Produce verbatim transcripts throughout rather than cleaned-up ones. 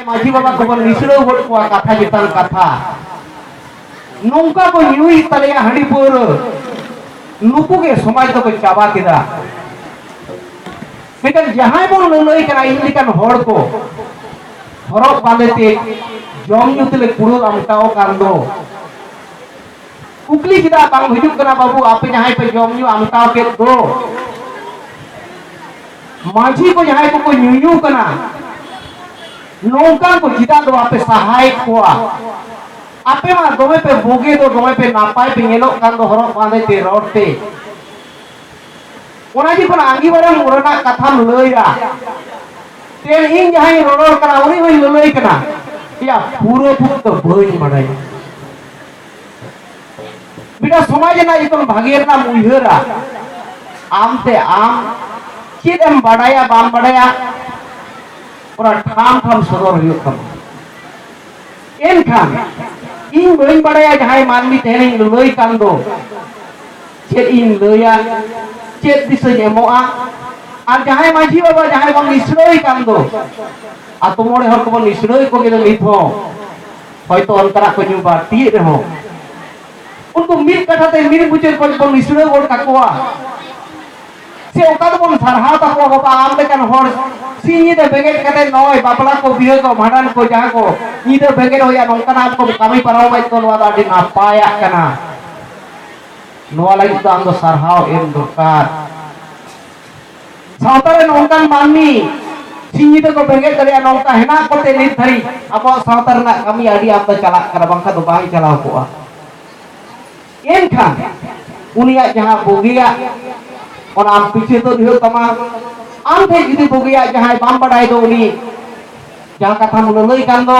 ᱢᱟᱹᱡᱷᱤ ᱵᱟᱵᱟ ᱠᱚᱵᱚᱱ ᱱᱤᱥᱲᱟᱹᱣ ᱜᱚᱫ ᱠᱚᱣᱟ ᱠᱟᱛᱷᱟ ᱪᱮᱛᱟᱱ ᱠᱟᱛᱷᱟ᱾ ᱱᱚᱝᱠᱟ ᱠᱚ ᱧᱩᱭᱮᱫ ᱛᱟᱞᱮᱭᱟ ᱦᱟᱺᱰᱤ ᱯᱟᱹᱣᱨᱟᱹ, ᱱᱩᱠᱩ ᱜᱮ ᱥᱚᱢᱟᱡᱽ ᱫᱚᱠᱚ ᱪᱟᱵᱟ ᱠᱮᱫᱟ᱾ ᱢᱮᱱᱠᱷᱟᱱ ᱡᱟᱦᱟᱸᱭ ᱵᱚᱱ ᱞᱟᱹᱞᱟᱹᱭ ᱠᱟᱱᱟ, ᱤᱧ ᱞᱮᱠᱟᱱ ᱦᱚᱲ ᱠᱚ ᱦᱚᱨᱚᱜ ᱵᱟᱸᱫᱮ ᱛᱮ ᱡᱚᱢ ᱧᱩ ᱛᱮᱞᱮ ᱠᱩᱲᱟᱹᱣ ᱟᱢᱴᱟᱣ ᱟᱠᱟᱱ ᱫᱚ, ᱠᱩᱠᱞᱤ ᱪᱮᱫᱟᱜ ᱵᱟᱝ ᱦᱤᱡᱩᱜ ᱠᱟᱱᱟ, ᱵᱟᱹᱵᱩ, ᱟᱯᱮ ᱡᱟᱦᱟᱸᱭ ᱯᱮ ᱡᱚᱢ ᱧᱩ ᱟᱢᱴᱟᱣ ᱠᱮᱫ ᱫᱚ, ᱢᱟᱹᱡᱷᱤ ᱠᱚ ᱡᱟᱦᱟᱸᱭ ᱠᱚᱠᱚ ᱧᱩᱧᱩ ᱠᱟᱱᱟ, ᱱᱚᱝᱠᱟᱱ ᱠᱚ ᱪᱮᱫᱟᱜ ᱫᱚ ᱵᱟᱯᱮ ᱥᱟᱦᱟᱭᱮᱫ ᱠᱚᱣᱟ? ᱟᱯᱮ ᱢᱟ ᱫᱚᱢᱮ ᱯᱮ ᱵᱩᱜᱤ ᱫᱚ, ᱫᱚᱢᱮ ᱯᱮ ᱱᱟᱯᱟᱭ ᱯᱮ ᱧᱮᱞᱚᱜ ᱠᱟᱱ ᱫᱚ ᱦᱚᱨᱚᱜ ᱵᱟᱸᱫᱮ ᱛᱮ, ᱨᱚᱲ ᱛᱮ᱾ ᱚᱱᱟ ᱡᱚᱠᱷᱚᱱ ᱟᱸᱜᱤᱵᱷᱟᱨᱟᱢ ᱨᱮᱱᱟᱜ ᱠᱟᱛᱷᱟᱢ ᱞᱟᱹᱭᱟ, ᱛᱮ ᱤᱧ ᱡᱟᱦᱟᱸᱧ ᱨᱚᱨᱚᱲ ᱠᱟᱱᱟ, ᱩᱱᱤ ᱦᱚᱸᱧ ᱞᱟᱹᱞᱟᱹᱭ ᱠᱟᱱᱟ, ᱮᱭᱟ, ᱯᱩᱨᱟᱹ ᱯᱩᱨᱤ ᱫᱚ ᱵᱟᱹᱧ ᱵᱟᱰᱟᱭᱟ᱾ ᱢᱤᱫᱴᱟᱝ ᱥᱚᱢᱟᱡᱽ ᱨᱮᱱᱟᱜ ᱡᱚᱠᱷᱚᱱ ᱵᱷᱟᱜᱮ ᱨᱮᱱᱟᱜ ᱮᱢ ᱩᱭᱦᱟᱹᱨᱟ, ᱟᱢ ᱛᱮ ᱟᱢ ᱪᱮᱫ ᱮᱢ ᱵᱟᱰᱟᱭᱟ ᱵᱟᱢ ᱵᱟᱰᱟᱭᱟ, ᱚᱱᱟ ᱴᱷᱟᱢ ᱴᱷᱟᱢ ᱥᱚᱫᱚᱨ ᱦᱩᱭᱩᱜ ᱛᱟᱢᱟ᱾ ᱮᱱᱠᱷᱟᱱ ᱤᱧ ᱵᱟᱹᱧ ᱵᱟᱰᱟᱭᱟ, ᱡᱟᱦᱟᱸᱭ ᱢᱟᱹᱱᱢᱤ ᱛᱮᱦᱮᱧ ᱤᱧ ᱞᱟᱹᱞᱟᱹᱭ ᱠᱟᱱ ᱫᱚ, ᱪᱮᱫ ᱤᱧ ᱞᱟᱹᱭᱟ, ᱪᱮᱫ ᱫᱤᱥᱟᱹᱧ ᱮᱢᱚᱜᱼᱟ? ᱟᱨ ᱡᱟᱦᱟᱸᱭ ᱢᱟᱹᱡᱷᱤ ᱵᱟᱵᱟ, ᱡᱟᱦᱟᱸᱭ ᱵᱚᱱ ᱱᱤᱥᱲᱟᱹᱭ ᱠᱟᱱ ᱫᱚ, ᱟᱛᱳ ᱢᱚᱬᱮ ᱦᱚᱲ ᱠᱚᱵᱚᱱ ᱱᱤᱥᱲᱟᱹᱭ ᱠᱚᱜᱮ ᱫᱚ ᱱᱤᱛ ᱦᱚᱸ, ᱦᱚᱭᱛᱳ ᱚᱱᱠᱟᱱᱟᱜ ᱠᱚ ᱧᱩ ᱵᱟᱹᱲᱛᱤᱭᱮᱫ ᱨᱮᱦᱚᱸ, ᱩᱱᱠᱩ ᱢᱤᱫ ᱠᱟᱛᱷᱟ ᱛᱮ ᱢᱤᱫ ᱢᱩᱪᱟᱹᱫ ᱠᱷᱚᱱ ᱵᱚᱱ ᱱᱤᱥᱲᱟᱹᱣ ᱜᱚᱫ ᱠᱟᱠᱚᱣᱟ᱾ ᱥᱮ ᱚᱠᱟ ᱫᱚᱵᱚᱱ ᱥᱟᱨᱦᱟᱣ ᱛᱟᱠᱚᱣᱟ, ᱵᱟᱵᱟ, ᱟᱢ ᱞᱮᱠᱟᱱ ᱦᱚᱲ ᱥᱤᱧ ᱧᱤᱫᱟᱹ ᱵᱮᱸᱜᱮᱫ ᱠᱟᱛᱮ ᱱᱚᱜᱼᱚᱭ ᱵᱟᱯᱞᱟ ᱠᱚ, ᱵᱤᱦᱟᱹ ᱠᱚ, ᱵᱷᱟᱸᱰᱟᱱ ᱠᱚ, ᱡᱟᱦᱟᱸ ᱠᱚ ᱧᱤᱫᱟᱹ ᱵᱮᱸᱜᱮᱫ ᱦᱩᱭᱩᱜᱼᱟ, ᱱᱚᱝᱠᱟᱱᱟᱜ ᱟᱢ ᱠᱚᱢ ᱠᱟᱹᱢᱤ ᱯᱟᱨᱚᱢᱮᱫ ᱠᱚ, ᱱᱚᱣᱟ ᱫᱚ ᱟᱹᱰᱤ ᱱᱟᱯᱟᱭᱟᱜ ᱠᱟᱱᱟ᱾ ᱱᱚᱣᱟ ᱞᱟᱹᱜᱤᱫ ᱫᱚ ᱟᱢ ᱫᱚ ᱥᱟᱨᱦᱟᱣ ᱮᱢ ᱫᱚᱨᱠᱟᱨ᱾ ᱥᱟᱶᱛᱟ ᱨᱮ ᱱᱚᱝᱠᱟᱱ ᱢᱟᱹᱱᱢᱤ ᱥᱤᱧ ᱧᱤᱫᱟᱹ ᱠᱚ ᱵᱮᱸᱜᱮᱫ ᱫᱟᱲᱮᱭᱟᱜᱼᱟ, ᱱᱚᱝᱠᱟ ᱦᱮᱱᱟᱜ ᱠᱚᱛᱮ ᱱᱤᱛ ᱫᱷᱟᱹᱨᱤᱡ ᱟᱵᱚᱣᱟᱜ ᱥᱟᱶᱛᱟ ᱨᱮᱱᱟᱜ ᱠᱟᱹᱢᱤ ᱟᱹᱰᱤ ᱟᱢᱫᱟ ᱪᱟᱞᱟᱜ ᱠᱟᱱᱟ, ᱵᱟᱝᱠᱷᱟᱱ ᱫᱚ ᱵᱟᱝ ᱪᱟᱞᱟᱣ ᱠᱚᱜᱼᱟ᱾ ᱮᱱᱠᱷᱟᱱ ᱩᱱᱤᱭᱟᱜ ᱡᱟᱦᱟᱸ ᱵᱩᱜᱤᱭᱟᱜ, ᱚᱱᱟ ᱟᱢ ᱯᱤᱪᱷᱟᱹ ᱫᱚ ᱦᱩᱭᱩᱜ ᱛᱟᱢᱟ᱾ ᱟᱢ ᱴᱷᱮᱱ ᱡᱩᱫᱤ ᱵᱩᱜᱤᱭᱟᱜ ᱡᱟᱦᱟᱸᱭ ᱵᱟᱢ ᱵᱟᱰᱟᱭ ᱫᱚ, ᱩᱱᱤ ᱡᱟᱦᱟᱸ ᱠᱟᱛᱷᱟᱢ ᱞᱟᱹᱞᱟᱹᱭ ᱠᱟᱱ ᱫᱚ,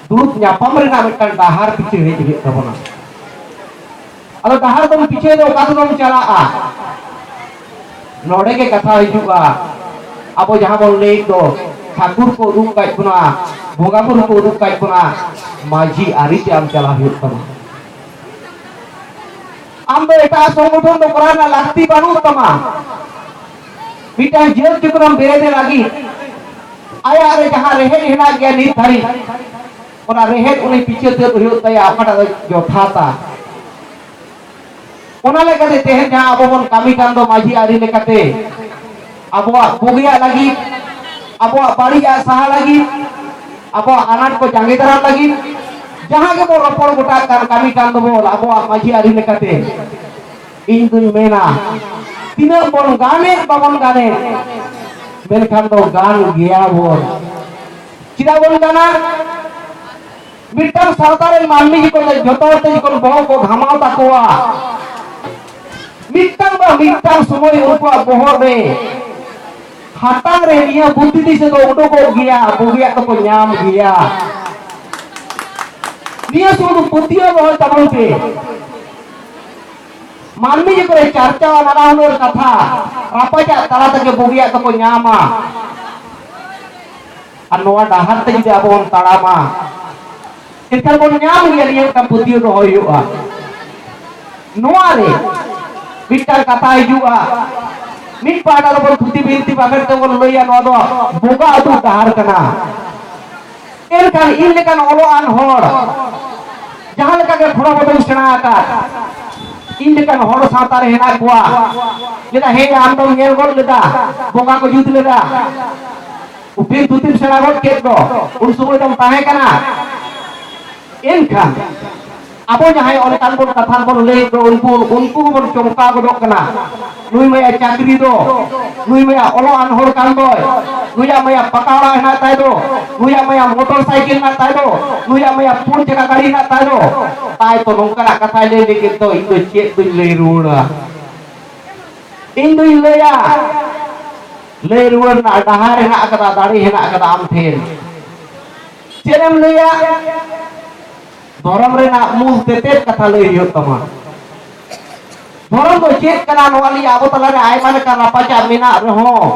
ᱫᱩᱲᱩᱵ ᱧᱟᱯᱟᱢ ᱨᱮᱱᱟᱜ ᱢᱤᱫᱴᱟᱝ ᱰᱟᱦᱟᱨ ᱯᱤᱪᱷᱟᱹ ᱦᱮᱡ ᱦᱩᱭᱩᱜ ᱛᱟᱵᱚᱱᱟ᱾ ᱟᱫᱚ ᱰᱟᱦᱟᱨ ᱫᱚᱢ ᱯᱤᱪᱷᱟᱹᱭ ᱫᱚ ᱚᱠᱟ ᱛᱮᱫᱚᱢ ᱪᱟᱞᱟᱜᱼᱟ? ᱱᱚᱰᱮ ᱜᱮ ᱠᱟᱛᱷᱟ ᱦᱤᱡᱩᱜᱼᱟ᱾ ᱟᱵᱚ ᱡᱟᱦᱟᱸ ᱵᱚᱱ ᱞᱟᱹᱭᱮᱫ ᱫᱚ, ᱴᱷᱟᱹᱠᱩᱨ ᱠᱚ ᱩᱫᱩᱜ ᱠᱟᱜ ᱵᱚᱱᱟ, ᱵᱚᱸᱜᱟ ᱵᱩᱨᱩ ᱠᱚ ᱩᱫᱩᱜ ᱠᱟᱜ ᱵᱚᱱᱟ, ᱢᱟᱹᱡᱷᱤ ᱟᱹᱨᱤ ᱛᱮ ᱟᱢ ᱪᱟᱞᱟᱣ ᱦᱩᱭᱩᱜ ᱛᱟᱢᱟ᱾ ᱟᱢ ᱫᱚ ᱮᱴᱟᱜ ᱥᱚᱝᱜᱚᱴᱷᱚᱱ ᱫᱚ ᱠᱚᱨᱟᱣ ᱨᱮᱱᱟᱜ ᱞᱟᱹᱠᱛᱤ ᱵᱟᱹᱱᱩᱜ ᱛᱟᱢᱟ᱾ ᱢᱤᱫᱴᱟᱝ ᱡᱟᱹᱛ ᱡᱚᱠᱷᱚᱱᱮᱢ ᱵᱮᱨᱮᱫᱮ ᱞᱟᱹᱜᱤᱫ, ᱟᱭᱟᱜ ᱨᱮ ᱡᱟᱦᱟᱸ ᱨᱮᱦᱮᱫ ᱦᱮᱱᱟᱜ ᱜᱮᱭᱟ ᱱᱤᱛ ᱫᱷᱟᱹᱨᱤᱡ, ᱚᱱᱟ ᱨᱮᱦᱮᱫ ᱩᱱᱤ ᱯᱤᱪᱷᱟᱹ ᱛᱟᱹᱨ ᱦᱩᱭᱩᱜ ᱛᱟᱭᱟ, ᱚᱠᱟᱴᱟᱜ ᱫᱚ ᱡᱚᱛᱷᱟᱛᱟ᱾ ᱚᱱᱟ ᱞᱮᱠᱟᱛᱮ ᱛᱮᱦᱮᱧ ᱡᱟᱦᱟᱸ ᱟᱵᱚ ᱵᱚᱱ ᱠᱟᱹᱢᱤ ᱠᱟᱱ ᱫᱚ ᱢᱟᱹᱡᱷᱤ ᱟᱹᱨᱤ ᱞᱮᱠᱟᱛᱮ, ᱟᱵᱚᱣᱟᱜ ᱵᱩᱜᱤᱭᱟᱜ ᱞᱟᱹᱜᱤᱫ, ᱟᱵᱚᱣᱟᱜ ᱵᱟᱹᱲᱤᱡᱟᱜ ᱥᱟᱦᱟ ᱞᱟᱹᱜᱤᱫ, ᱟᱵᱚᱣᱟᱜ ᱟᱱᱟᱴ ᱠᱚ ᱡᱟᱸᱜᱮ ᱫᱟᱨᱟᱢ ᱞᱟᱹᱜᱤᱫ, ᱡᱟᱦᱟᱸ ᱜᱮᱵᱚᱱ ᱨᱚᱯᱚᱲ ᱜᱚᱴᱟᱜ ᱠᱟᱱ, ᱠᱟᱹᱢᱤ ᱠᱟᱱ ᱫᱚᱵᱚᱱ ᱟᱵᱚᱣᱟᱜ ᱢᱟᱹᱡᱷᱤ ᱟᱹᱨᱤ ᱞᱮᱠᱟᱛᱮ, ᱤᱧ ᱫᱩᱧ ᱢᱮᱱᱟ, ᱛᱤᱱᱟᱹᱜ ᱵᱚᱱ ᱜᱟᱱᱮᱫ ᱵᱟᱵᱚᱱ ᱜᱟᱱᱮᱫ, ᱢᱮᱱᱠᱷᱟᱱ ᱫᱚ ᱜᱟᱱ ᱜᱮᱭᱟ ᱵᱚᱱ᱾ ᱪᱮᱫᱟᱜ ᱵᱚᱱ ᱜᱟᱱᱟ? ᱢᱤᱫᱴᱟᱝ ᱥᱟᱶᱛᱟ ᱨᱮᱱ ᱢᱟᱹᱱᱢᱤ ᱡᱚᱠᱷᱚᱱ ᱡᱷᱚᱛᱚ ᱦᱚᱲ ᱛᱮ ᱡᱚᱠᱷᱚᱱ ᱵᱚᱦᱚᱜ ᱠᱚ ᱜᱷᱟᱢᱟᱣ ᱛᱟᱠᱚᱣᱟ, ᱢᱤᱫᱴᱟᱝ ᱵᱟ ᱢᱤᱫᱴᱟᱝ ᱥᱚᱢᱚᱭ ᱩᱱᱠᱩᱣᱟᱜ ᱵᱚᱦᱚᱜ ᱨᱮ, ᱦᱟᱛᱟᱝ ᱨᱮ ᱱᱤᱭᱟᱹ ᱵᱩᱫᱽᱫᱷᱤ ᱫᱤᱥᱟᱹ ᱫᱚ ᱩᱰᱩᱠᱚᱜ ᱜᱮᱭᱟ, ᱵᱩᱜᱤᱭᱟᱜ ᱫᱚᱠᱚ ᱧᱟᱢ ᱜᱮᱭᱟ᱾ ᱱᱤᱭᱟᱹ ᱥᱩᱫᱷᱩ ᱯᱟᱹᱛᱭᱟᱹᱣ ᱫᱚᱦᱚᱭ ᱛᱟᱵᱚᱱ ᱯᱮ᱾ ᱢᱟᱹᱱᱢᱤ ᱡᱚᱠᱷᱚᱱ ᱮ ᱪᱟᱨᱪᱟᱣᱟ ᱱᱟᱱᱟ ᱦᱩᱱᱟᱹᱨ ᱠᱟᱛᱷᱟ, ᱨᱟᱯᱟᱪᱟᱜ ᱛᱟᱞᱟ ᱛᱮᱜᱮ ᱵᱩᱜᱤᱭᱟᱜ ᱫᱚᱠᱚ ᱧᱟᱢᱟ᱾ ᱟᱨ ᱱᱚᱣᱟ ᱰᱟᱦᱟᱨ ᱛᱮ ᱡᱩᱫᱤ ᱟᱵᱚ ᱵᱚᱱ ᱛᱟᱲᱟᱢᱟ, ᱮᱱᱠᱷᱟᱱ ᱵᱚᱱ ᱧᱟᱢ ᱜᱮᱭᱟ, ᱱᱤᱭᱟᱹ ᱢᱤᱫᱴᱟᱝ ᱯᱟᱹᱛᱭᱟᱹᱣ ᱫᱚᱦᱚ ᱦᱩᱭᱩᱜᱼᱟ᱾ ᱱᱚᱣᱟ ᱨᱮ ᱢᱤᱫᱴᱟᱝ ᱠᱟᱛᱷᱟ ᱦᱤᱡᱩᱜᱼᱟ, ᱢᱤᱫ ᱯᱟᱦᱴᱟ ᱫᱚᱵᱚᱱ ᱛᱷᱩᱛᱤ ᱵᱤᱱᱛᱤ ᱵᱟᱠᱷᱮᱲ ᱛᱮᱵᱚᱱ ᱞᱟᱹᱭᱟ, ᱱᱚᱣᱟ ᱫᱚ ᱵᱚᱸᱜᱟ ᱩᱫᱩᱜ ᱰᱟᱦᱟᱨ ᱠᱟᱱᱟ᱾ ᱮᱱᱠᱷᱟᱱ ᱤᱧ ᱞᱮᱠᱟᱱ ᱚᱞᱚᱜ ᱟᱱ ᱦᱚᱲ, ᱡᱟᱦᱟᱸ ᱞᱮᱠᱟ ᱜᱮ ᱯᱷᱚᱲᱚ ᱵᱚᱫᱚᱧ ᱥᱮᱬᱟ ᱟᱠᱟᱫ, ᱤᱧ ᱞᱮᱠᱟᱱ ᱦᱚᱲ ᱥᱟᱶᱛᱟ ᱨᱮ ᱦᱮᱱᱟᱜ ᱠᱚᱣᱟ᱾ ᱞᱟᱹᱭᱫᱟ, ᱦᱮᱸ, ᱟᱢ ᱫᱚᱢ ᱧᱮᱞ ᱜᱚᱫ ᱞᱮᱫᱟ, ᱵᱚᱸᱜᱟ ᱠᱚ ᱡᱩᱛ ᱞᱮᱫᱟ, ᱩᱯᱤᱱ ᱫᱷᱩᱛᱤᱢ ᱥᱮᱬᱟ ᱜᱚᱫ ᱠᱮᱫ ᱫᱚ, ᱩᱱ ᱥᱚᱢᱚᱭ ᱫᱚᱢ ᱛᱟᱦᱮᱸ ᱠᱟᱱᱟ᱾ ᱮᱱᱠᱷᱟᱱ ᱟᱵᱚ ᱡᱟᱦᱟᱸᱭ ᱚᱱᱠᱟᱱ ᱵᱚᱱ ᱠᱟᱛᱷᱟ ᱵᱚᱱ ᱞᱟᱹᱭᱮᱫ ᱫᱚ, ᱩᱱᱠᱩ, ᱩᱱᱠᱩ ᱦᱚᱸᱵᱚᱱ ᱪᱚᱢᱠᱟᱣ ᱜᱚᱫᱚᱜ ᱠᱟᱱᱟ᱾ ᱱᱩᱭ ᱢᱟᱭᱟ ᱪᱟᱹᱠᱨᱤ ᱫᱚ, ᱱᱩᱭ ᱢᱟᱭᱟ ᱚᱞᱚᱜ ᱟᱱ ᱦᱚᱲ ᱠᱟᱱ ᱫᱚᱭ, ᱱᱩᱭᱟᱜ ᱢᱟᱭᱟ ᱯᱟᱠᱟ ᱚᱲᱟᱜ ᱦᱮᱱᱟᱜ ᱛᱟᱭ ᱫᱚ, ᱱᱩᱭᱟᱜ ᱢᱟᱭᱟ ᱢᱚᱴᱚᱨ ᱥᱟᱭᱠᱮᱞ ᱦᱮᱱᱟᱜ ᱛᱟᱭ ᱫᱚ, ᱱᱩᱭᱟᱜ ᱢᱟᱭᱟ ᱯᱩᱱ ᱪᱟᱠᱟ ᱜᱟᱹᱰᱤ ᱦᱮᱱᱟᱜ ᱛᱟᱭ ᱫᱚ, ᱛᱟᱭ ᱛᱚ ᱱᱚᱝᱠᱟᱱᱟᱜ ᱠᱟᱛᱷᱟᱭ ᱞᱟᱹᱭ ᱞᱟᱹᱜᱤᱫ ᱫᱚ, ᱤᱧ ᱫᱚ ᱪᱮᱫ ᱫᱩᱧ ᱞᱟᱹᱭ ᱨᱩᱣᱟᱹᱲᱟ? ᱤᱧ ᱫᱩᱧ ᱞᱟᱹᱭᱟ, ᱞᱟᱹᱭ ᱨᱩᱣᱟᱹᱲ ᱨᱮᱱᱟᱜ ᱰᱟᱦᱟᱨ ᱦᱮᱱᱟᱜ ᱟᱠᱟᱫᱟ, ᱫᱟᱲᱮ ᱦᱮᱱᱟᱜ ᱟᱠᱟᱫᱟ ᱟᱢ ᱴᱷᱮᱱ᱾ ᱪᱮᱫ ᱮᱢ ᱞᱟᱹᱭᱟ? ᱫᱷᱚᱨᱚᱢ ᱨᱮᱱᱟᱜ ᱢᱩᱞ ᱛᱮᱛᱮᱫ ᱠᱟᱛᱷᱟ ᱞᱟᱹᱭ ᱦᱩᱭᱩᱜ ᱛᱟᱢᱟ᱾ ᱫᱷᱚᱨᱚᱢ ᱫᱚ ᱪᱮᱫ ᱠᱟᱱᱟ, ᱱᱚᱣᱟ ᱱᱤᱭᱮ ᱟᱵᱚ ᱛᱟᱞᱟᱨᱮ ᱟᱭᱢᱟ ᱞᱮᱠᱟᱱ ᱨᱟᱯᱟᱪᱟᱜ ᱢᱮᱱᱟᱜ ᱨᱮᱦᱚᱸ,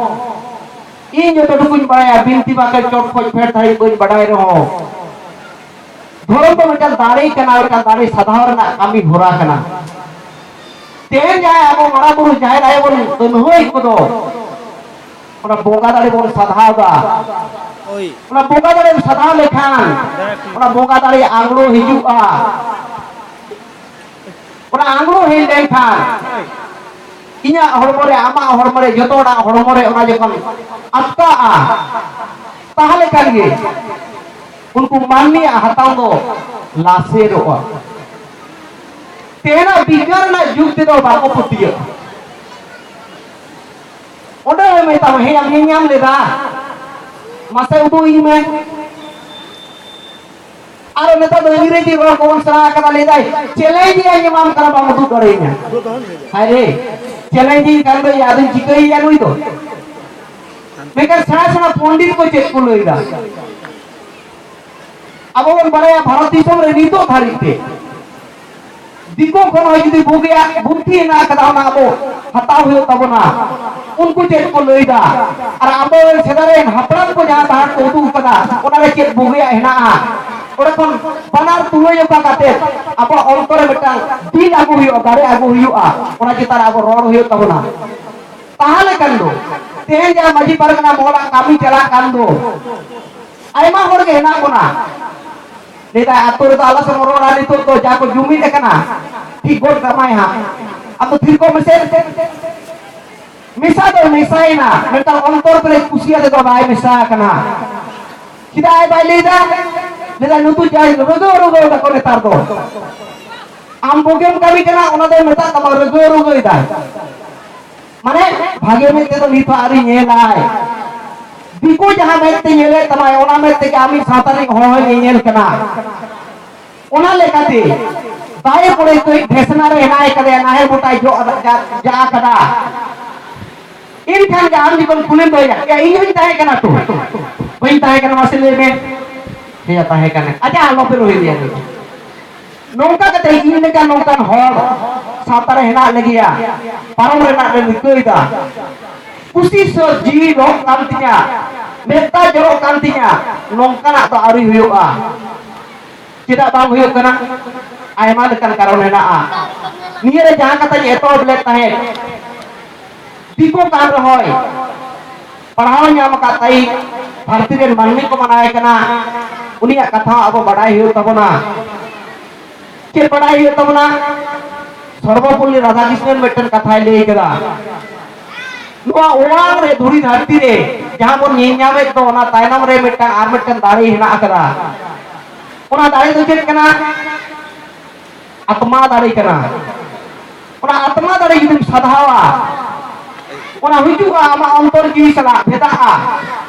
ᱤᱧ ᱡᱚᱛᱚ ᱴᱩᱠᱩᱧ ᱵᱟᱲᱟᱭᱟ, ᱵᱤᱱᱛᱤ ᱵᱟᱠᱷᱮᱲ ᱪᱚᱴ ᱠᱷᱚᱱ ᱯᱷᱮᱰ ᱫᱷᱟᱹᱨᱤᱡ ᱵᱟᱹᱧ ᱵᱟᱰᱟᱭ ᱨᱮᱦᱚᱸ, ᱫᱷᱚᱨᱚᱢ ᱫᱚ ᱢᱤᱫᱴᱟᱝ ᱫᱟᱲᱮ ᱠᱟᱱᱟ, ᱢᱤᱫᱴᱟᱝ ᱫᱟᱲᱮ ᱥᱟᱫᱷᱟᱣ ᱨᱮᱱᱟᱜ ᱠᱟᱹᱢᱤ ᱦᱚᱨᱟ ᱠᱟᱱᱟ᱾ ᱛᱮᱦᱮᱧ ᱡᱟᱦᱟᱸᱭ ᱟᱵᱚ ᱢᱟᱨᱟᱝ ᱵᱩᱨᱩ ᱡᱟᱦᱮᱨ ᱟᱭᱳ ᱵᱚᱱ ᱟᱹᱱᱦᱟᱹᱭ ᱠᱚᱫᱚ, ᱚᱱᱟ ᱵᱚᱸᱜᱟ ᱫᱟᱲᱮ ᱵᱚᱱ ᱥᱟᱫᱷᱟᱣ ᱮᱫᱟ᱾ ᱳᱭ᱾ ᱚᱱᱟ ᱵᱚᱸᱜᱟ ᱫᱟᱲᱮᱢ ᱥᱟᱫᱷᱟᱣ ᱞᱮᱠᱷᱟᱱ, ᱚᱱᱟ ᱵᱚᱸᱜᱟ ᱫᱟᱲᱮ ᱟᱝᱲᱳ ᱦᱤᱡᱩᱜᱼᱟ᱾ ᱚᱱᱟ ᱟᱝᱲᱳ ᱦᱮᱡ ᱞᱮᱱᱠᱷᱟᱱ ᱤᱧᱟᱹᱜ ᱦᱚᱲᱢᱚ ᱨᱮ, ᱟᱢᱟᱜ ᱦᱚᱲᱢᱚ ᱨᱮ, ᱡᱚᱛᱚ ᱦᱚᱲᱟᱜ ᱦᱚᱲᱢᱚ ᱨᱮ ᱚᱱᱟ ᱡᱚᱠᱷᱚᱱ ᱟᱴᱠᱟᱜᱼᱟ, ᱛᱟᱦᱞᱮ ᱠᱷᱟᱱ ᱜᱮ ᱩᱱᱠᱩ ᱢᱟᱹᱱᱢᱤᱭᱟᱜ ᱦᱟᱛᱟᱝ ᱫᱚ ᱞᱟᱥᱮᱨᱚᱜᱼᱟ᱾ ᱛᱮᱦᱮᱧᱟᱜ ᱵᱤᱜᱽᱜᱟᱱ ᱨᱮᱱᱟᱜ ᱡᱩᱜᱽ ᱛᱮᱫᱚ ᱵᱟᱠᱚ ᱯᱟᱹᱛᱭᱟᱹᱜᱼᱟ᱾ ᱚᱸᱰᱮ ᱦᱚᱸᱭ ᱢᱮᱛᱟᱢᱟ, "ᱦᱮᱸ, ᱟᱢ ᱧᱮᱞ ᱧᱟᱢ ᱞᱮᱫᱟ? ᱢᱟᱥᱮ ᱩᱫᱩᱜ ᱤᱧ ᱢᱮ᱾" ᱟᱨ ᱱᱮᱛᱟᱨ ᱫᱚ ᱤᱝᱨᱮᱡᱤ ᱨᱚᱲ ᱠᱚᱵᱚᱱ ᱥᱮᱬᱟ ᱟᱠᱟᱫᱟ, ᱞᱟᱹᱭ ᱫᱟᱭ, "ᱪᱮᱞᱮᱧᱡᱽ ᱤᱧ ᱮᱢᱟᱢ ᱠᱟᱱᱟ, ᱵᱟᱢ ᱩᱫᱩᱜ ᱫᱟᱲᱮᱭᱟᱹᱧᱟ᱾" ᱦᱟᱭ ᱨᱮ, ᱪᱮᱞᱮᱧᱡᱽ ᱤᱧ ᱠᱷᱟᱱ ᱫᱚ ᱟᱫᱚᱧ ᱪᱤᱠᱟᱹᱭᱮᱭᱟ ᱱᱩᱭ ᱫᱚ? ᱢᱮᱱᱠᱷᱟᱱ ᱥᱮᱬᱟ ᱥᱮᱬᱟ ᱯᱚᱱᱰᱤᱛ ᱠᱚ ᱪᱮᱫ ᱠᱚ ᱞᱟᱹᱭ ᱮᱫᱟ? ᱟᱵᱚ ᱵᱚᱱ ᱵᱟᱲᱟᱭᱟ, ᱵᱷᱟᱨᱚᱛ ᱫᱤᱥᱚᱢ ᱨᱮ ᱱᱤᱛᱚᱜ ᱫᱷᱟᱹᱨᱤᱡ ᱛᱮ ᱫᱤᱠᱩ ᱠᱷᱚᱱ ᱦᱚᱸ ᱡᱩᱫᱤ ᱵᱩᱜᱤᱭᱟᱜ ᱵᱩᱫᱽᱫᱷᱤ ᱦᱮᱱᱟᱜ ᱟᱠᱟᱫᱟ, ᱚᱱᱟ ᱟᱵᱚ ᱦᱟᱛᱟᱣ ᱦᱩᱭᱩᱜ ᱛᱟᱵᱚᱱᱟ᱾ ᱩᱱᱠᱩ ᱪᱮᱫ ᱠᱚ ᱞᱟᱹᱭ ᱮᱫᱟ, ᱟᱨ ᱟᱵᱚ ᱨᱮᱱ ᱥᱮᱫᱟᱭ ᱨᱮᱱ ᱦᱟᱯᱲᱟᱢ ᱠᱚ ᱡᱟᱦᱟᱸ ᱛᱟᱦᱟᱸ ᱠᱚ ᱩᱫᱩᱜ ᱟᱠᱟᱫᱟ, ᱚᱱᱟ ᱨᱮ ᱪᱮᱫ ᱵᱩᱜᱤᱭᱟᱜ ᱦᱮᱱᱟᱜᱼᱟ, ᱚᱸᱰᱮ ᱠᱷᱚᱱ ᱵᱟᱱᱟᱨ ᱛᱩᱞᱟᱹᱡᱚᱠᱷᱟ ᱠᱟᱛᱮ ᱟᱵᱚᱣᱟᱜ ᱚᱱᱛᱚᱨ ᱨᱮ ᱢᱤᱫᱴᱟᱝ ᱫᱤᱞ ᱟᱹᱜᱩ ᱦᱩᱭᱩᱜᱼᱟ, ᱫᱟᱲᱮ ᱟᱹᱜᱩ ᱦᱩᱭᱩᱜᱼᱟ, ᱚᱱᱟ ᱪᱮᱛᱟᱱ ᱨᱮ ᱟᱵᱚ ᱨᱚᱲ ᱦᱩᱭᱩᱜ ᱛᱟᱵᱚᱱᱟ᱾ ᱛᱟᱦᱚᱞᱮ ᱠᱷᱟᱱ ᱫᱚ ᱛᱮᱦᱮᱧ ᱡᱟᱦᱟᱸ ᱢᱟᱹᱡᱷᱤ ᱯᱟᱨᱜᱟᱱᱟ ᱢᱚᱦᱚᱞᱟᱜ ᱠᱟᱹᱢᱤ ᱪᱟᱞᱟᱜ ᱠᱟᱱ ᱫᱚ, ᱟᱭᱢᱟ ᱦᱚᱲ ᱜᱮ ᱦᱮᱱᱟᱜ ᱵᱚᱱᱟ᱾ ᱞᱟᱹᱭ ᱫᱟᱭ, "ᱟᱹᱛᱩ ᱨᱮᱫᱚ ᱟᱞᱚ ᱥᱮᱢ ᱨᱚᱲᱟ, ᱱᱤᱛᱚᱜ ᱫᱚ ᱡᱟ ᱠᱚ ᱡᱩᱢᱤᱫ ᱟᱠᱟᱱᱟ, ᱴᱷᱤᱠ ᱜᱚᱫ ᱠᱟᱢᱟᱭ ᱦᱟᱸᱜ᱾ ᱟᱢ ᱫᱚ ᱛᱷᱤᱨ ᱠᱚᱜ ᱢᱮᱥᱮ᱾" ᱢᱮᱥᱟ ᱫᱚ ᱢᱮᱥᱟᱭᱮᱱᱟ, ᱢᱮᱱᱠᱷᱟᱱ ᱚᱱᱛᱚᱨ ᱨᱮ ᱠᱩᱥᱤᱭᱟᱜ ᱛᱮᱫᱚ ᱵᱟᱭ ᱢᱮᱥᱟ ᱟᱠᱟᱱᱟ᱾ ᱪᱮᱫᱟᱜ ᱵᱟᱭ ᱞᱟᱹᱭ ᱫᱟ? ᱞᱟᱹᱭ ᱫᱟ, "ᱱᱩᱠᱩ ᱡᱟᱭ ᱨᱚᱜᱟᱹᱣ ᱨᱚᱜᱟᱹᱣ ᱫᱟᱠᱚ ᱱᱮᱛᱟᱨ ᱫᱚ᱾ ᱟᱢ ᱵᱩᱜᱤᱢ ᱠᱟᱹᱢᱤ ᱠᱟᱱᱟ, ᱚᱱᱟ ᱫᱚᱭ ᱢᱮᱛᱟᱜ ᱛᱟᱢᱟ ᱨᱚᱜᱟᱹᱣ ᱨᱚᱜᱟᱹᱣ ᱮᱫᱟᱭ᱾" ᱢᱟᱱᱮ, ᱵᱷᱟᱜᱮ ᱢᱮᱫ ᱛᱮᱫᱚ ᱱᱤᱛ ᱦᱚᱸ ᱟᱹᱣᱨᱤ ᱧᱮᱞᱟᱭ᱾ ᱫᱤᱠᱩ ᱡᱟᱦᱟᱸ ᱢᱮᱫ ᱛᱮ ᱧᱮᱞᱮᱫ ᱛᱟᱢᱟᱭ, ᱚᱱᱟ ᱢᱮᱫ ᱛᱮᱜᱮ ᱟᱢᱤᱡ ᱥᱟᱶᱛᱟ ᱨᱤᱱ ᱦᱚᱲ ᱦᱚᱸᱭ ᱧᱮᱧᱮᱞ ᱠᱟᱱᱟ᱾ ᱚᱱᱟ ᱞᱮᱠᱟᱛᱮ ᱫᱟᱨᱮ ᱠᱚᱨᱮ ᱠᱟᱹᱡ ᱰᱷᱮᱥᱱᱟ ᱨᱮ ᱦᱮᱱᱟᱭ ᱠᱟᱫᱮᱭᱟ, ᱱᱟᱦᱮᱞ ᱵᱚᱴᱟᱭ ᱡᱚᱜ ᱟᱠᱟᱫᱟ, ᱡᱟ, ᱡᱟ ᱟᱠᱟᱫᱟ᱾ ᱮᱱᱠᱷᱟᱱ ᱜᱮ ᱟᱢ ᱡᱩᱫᱤᱢ ᱠᱩᱞᱤᱢ ᱫᱚᱦᱚᱭᱟ, "ᱭᱟ, ᱤᱧ ᱦᱚᱸᱧ ᱛᱟᱦᱮᱸ ᱠᱟᱱᱟ ᱛᱚ, ᱵᱟᱹᱧ ᱛᱟᱦᱮᱸ ᱠᱟᱱᱟ, ᱢᱟᱥᱮ ᱞᱟᱹᱭ ᱢᱮ?" "ᱦᱮᱸᱭᱟ, ᱛᱟᱦᱮᱸ ᱠᱟᱱᱟ᱾" ᱟᱪᱪᱷᱟ, ᱟᱞᱚᱯᱮ ᱨᱚᱦᱮᱫᱮᱭᱟ᱾ ᱱᱚᱝᱠᱟ ᱠᱟᱛᱮ ᱤᱧ ᱞᱮᱠᱟ ᱱᱚᱝᱠᱟᱱ ᱦᱚᱲ ᱥᱟᱶᱛᱟ ᱨᱮ ᱦᱮᱱᱟᱜ ᱞᱮᱜᱮᱭᱟ, ᱯᱟᱨᱚᱢ ᱨᱮᱱᱟᱜ ᱞᱮ ᱨᱤᱠᱟᱹᱭᱮᱫᱟ᱾ ᱠᱩᱥᱤ ᱥᱟᱹᱛ ᱡᱤᱣᱤ ᱞᱚᱦᱚᱫ ᱠᱟᱱ ᱛᱤᱧᱟ, ᱢᱮᱫ ᱫᱟᱜ ᱡᱚᱨᱚᱜ ᱠᱟᱱ ᱛᱤᱧᱟ, ᱱᱚᱝᱠᱟᱱᱟᱜ ᱫᱚ ᱟᱹᱣᱨᱤ ᱦᱩᱭᱩᱜᱼᱟ᱾ ᱪᱮᱫᱟᱜ ᱵᱟᱝ ᱦᱩᱭᱩᱜ ᱠᱟᱱᱟ? ᱟᱭᱢᱟ ᱞᱮᱠᱟᱱ ᱠᱟᱨᱚᱱ ᱦᱮᱱᱟᱜᱼᱟ᱾ ᱱᱤᱭᱟᱹ ᱨᱮ ᱡᱟᱦᱟᱸ ᱠᱟᱛᱷᱟᱧ ᱮᱛᱚᱦᱚᱵ ᱞᱮᱫ ᱛᱟᱦᱮᱸᱫ, ᱫᱤᱠᱩ ᱠᱟᱱ ᱨᱮᱦᱚᱸᱭ, ᱯᱟᱲᱦᱟᱣ ᱧᱟᱢ ᱟᱠᱟᱫ ᱛᱟᱭ, ᱫᱷᱟᱹᱨᱛᱤ ᱨᱮᱱ ᱢᱟᱹᱱᱢᱤ ᱠᱚ ᱢᱟᱱᱟᱣᱮ ᱠᱟᱱᱟ, ᱩᱱᱤᱭᱟᱜ ᱠᱟᱛᱷᱟ ᱦᱚᱸ ᱟᱵᱚ ᱵᱟᱰᱟᱭ ᱦᱩᱭᱩᱜ ᱛᱟᱵᱚᱱᱟ᱾ ᱪᱮᱫ ᱵᱟᱰᱟᱭ ᱦᱩᱭᱩᱜ ᱛᱟᱵᱚᱱᱟ? ᱥᱚᱨᱵᱚᱯᱚᱞᱞᱤ ᱨᱟᱫᱷᱟᱠᱨᱤᱥᱱᱚᱱ ᱢᱤᱫᱴᱮᱱ ᱠᱟᱛᱷᱟᱭ ᱞᱟᱹᱭ ᱠᱟᱫᱟ, ᱱᱚᱣᱟ ᱚᱣᱟᱝ ᱨᱮ, ᱫᱷᱩᱲᱤ ᱫᱷᱟᱹᱨᱛᱤ ᱨᱮ ᱡᱟᱦᱟᱸ ᱵᱚᱱ ᱧᱮᱞ ᱧᱟᱢᱮᱫ ᱫᱚ, ᱚᱱᱟ ᱛᱟᱭᱱᱚᱢ ᱨᱮ ᱢᱤᱫᱴᱟᱝ, ᱟᱨ ᱢᱤᱫᱴᱟᱝ ᱫᱟᱲᱮ ᱦᱮᱱᱟᱜ ᱟᱠᱟᱫᱟ᱾ ᱚᱱᱟ ᱫᱟᱲᱮ ᱫᱚ ᱪᱮᱫ ᱠᱟᱱᱟ? ᱟᱛᱢᱟ ᱫᱟᱲᱮ ᱠᱟᱱᱟ᱾ ᱚᱱᱟ ᱟᱛᱢᱟ ᱫᱟᱲᱮ ᱡᱩᱫᱤᱢ ᱥᱟᱫᱷᱟᱣᱟ, ᱚᱱᱟ ᱦᱤᱡᱩᱜᱼᱟ ᱟᱢᱟᱜ ᱚᱱᱛᱚᱨ ᱡᱤᱣᱤ ᱥᱟᱞᱟᱜ ᱵᱷᱮᱫᱟᱜᱼᱟ᱾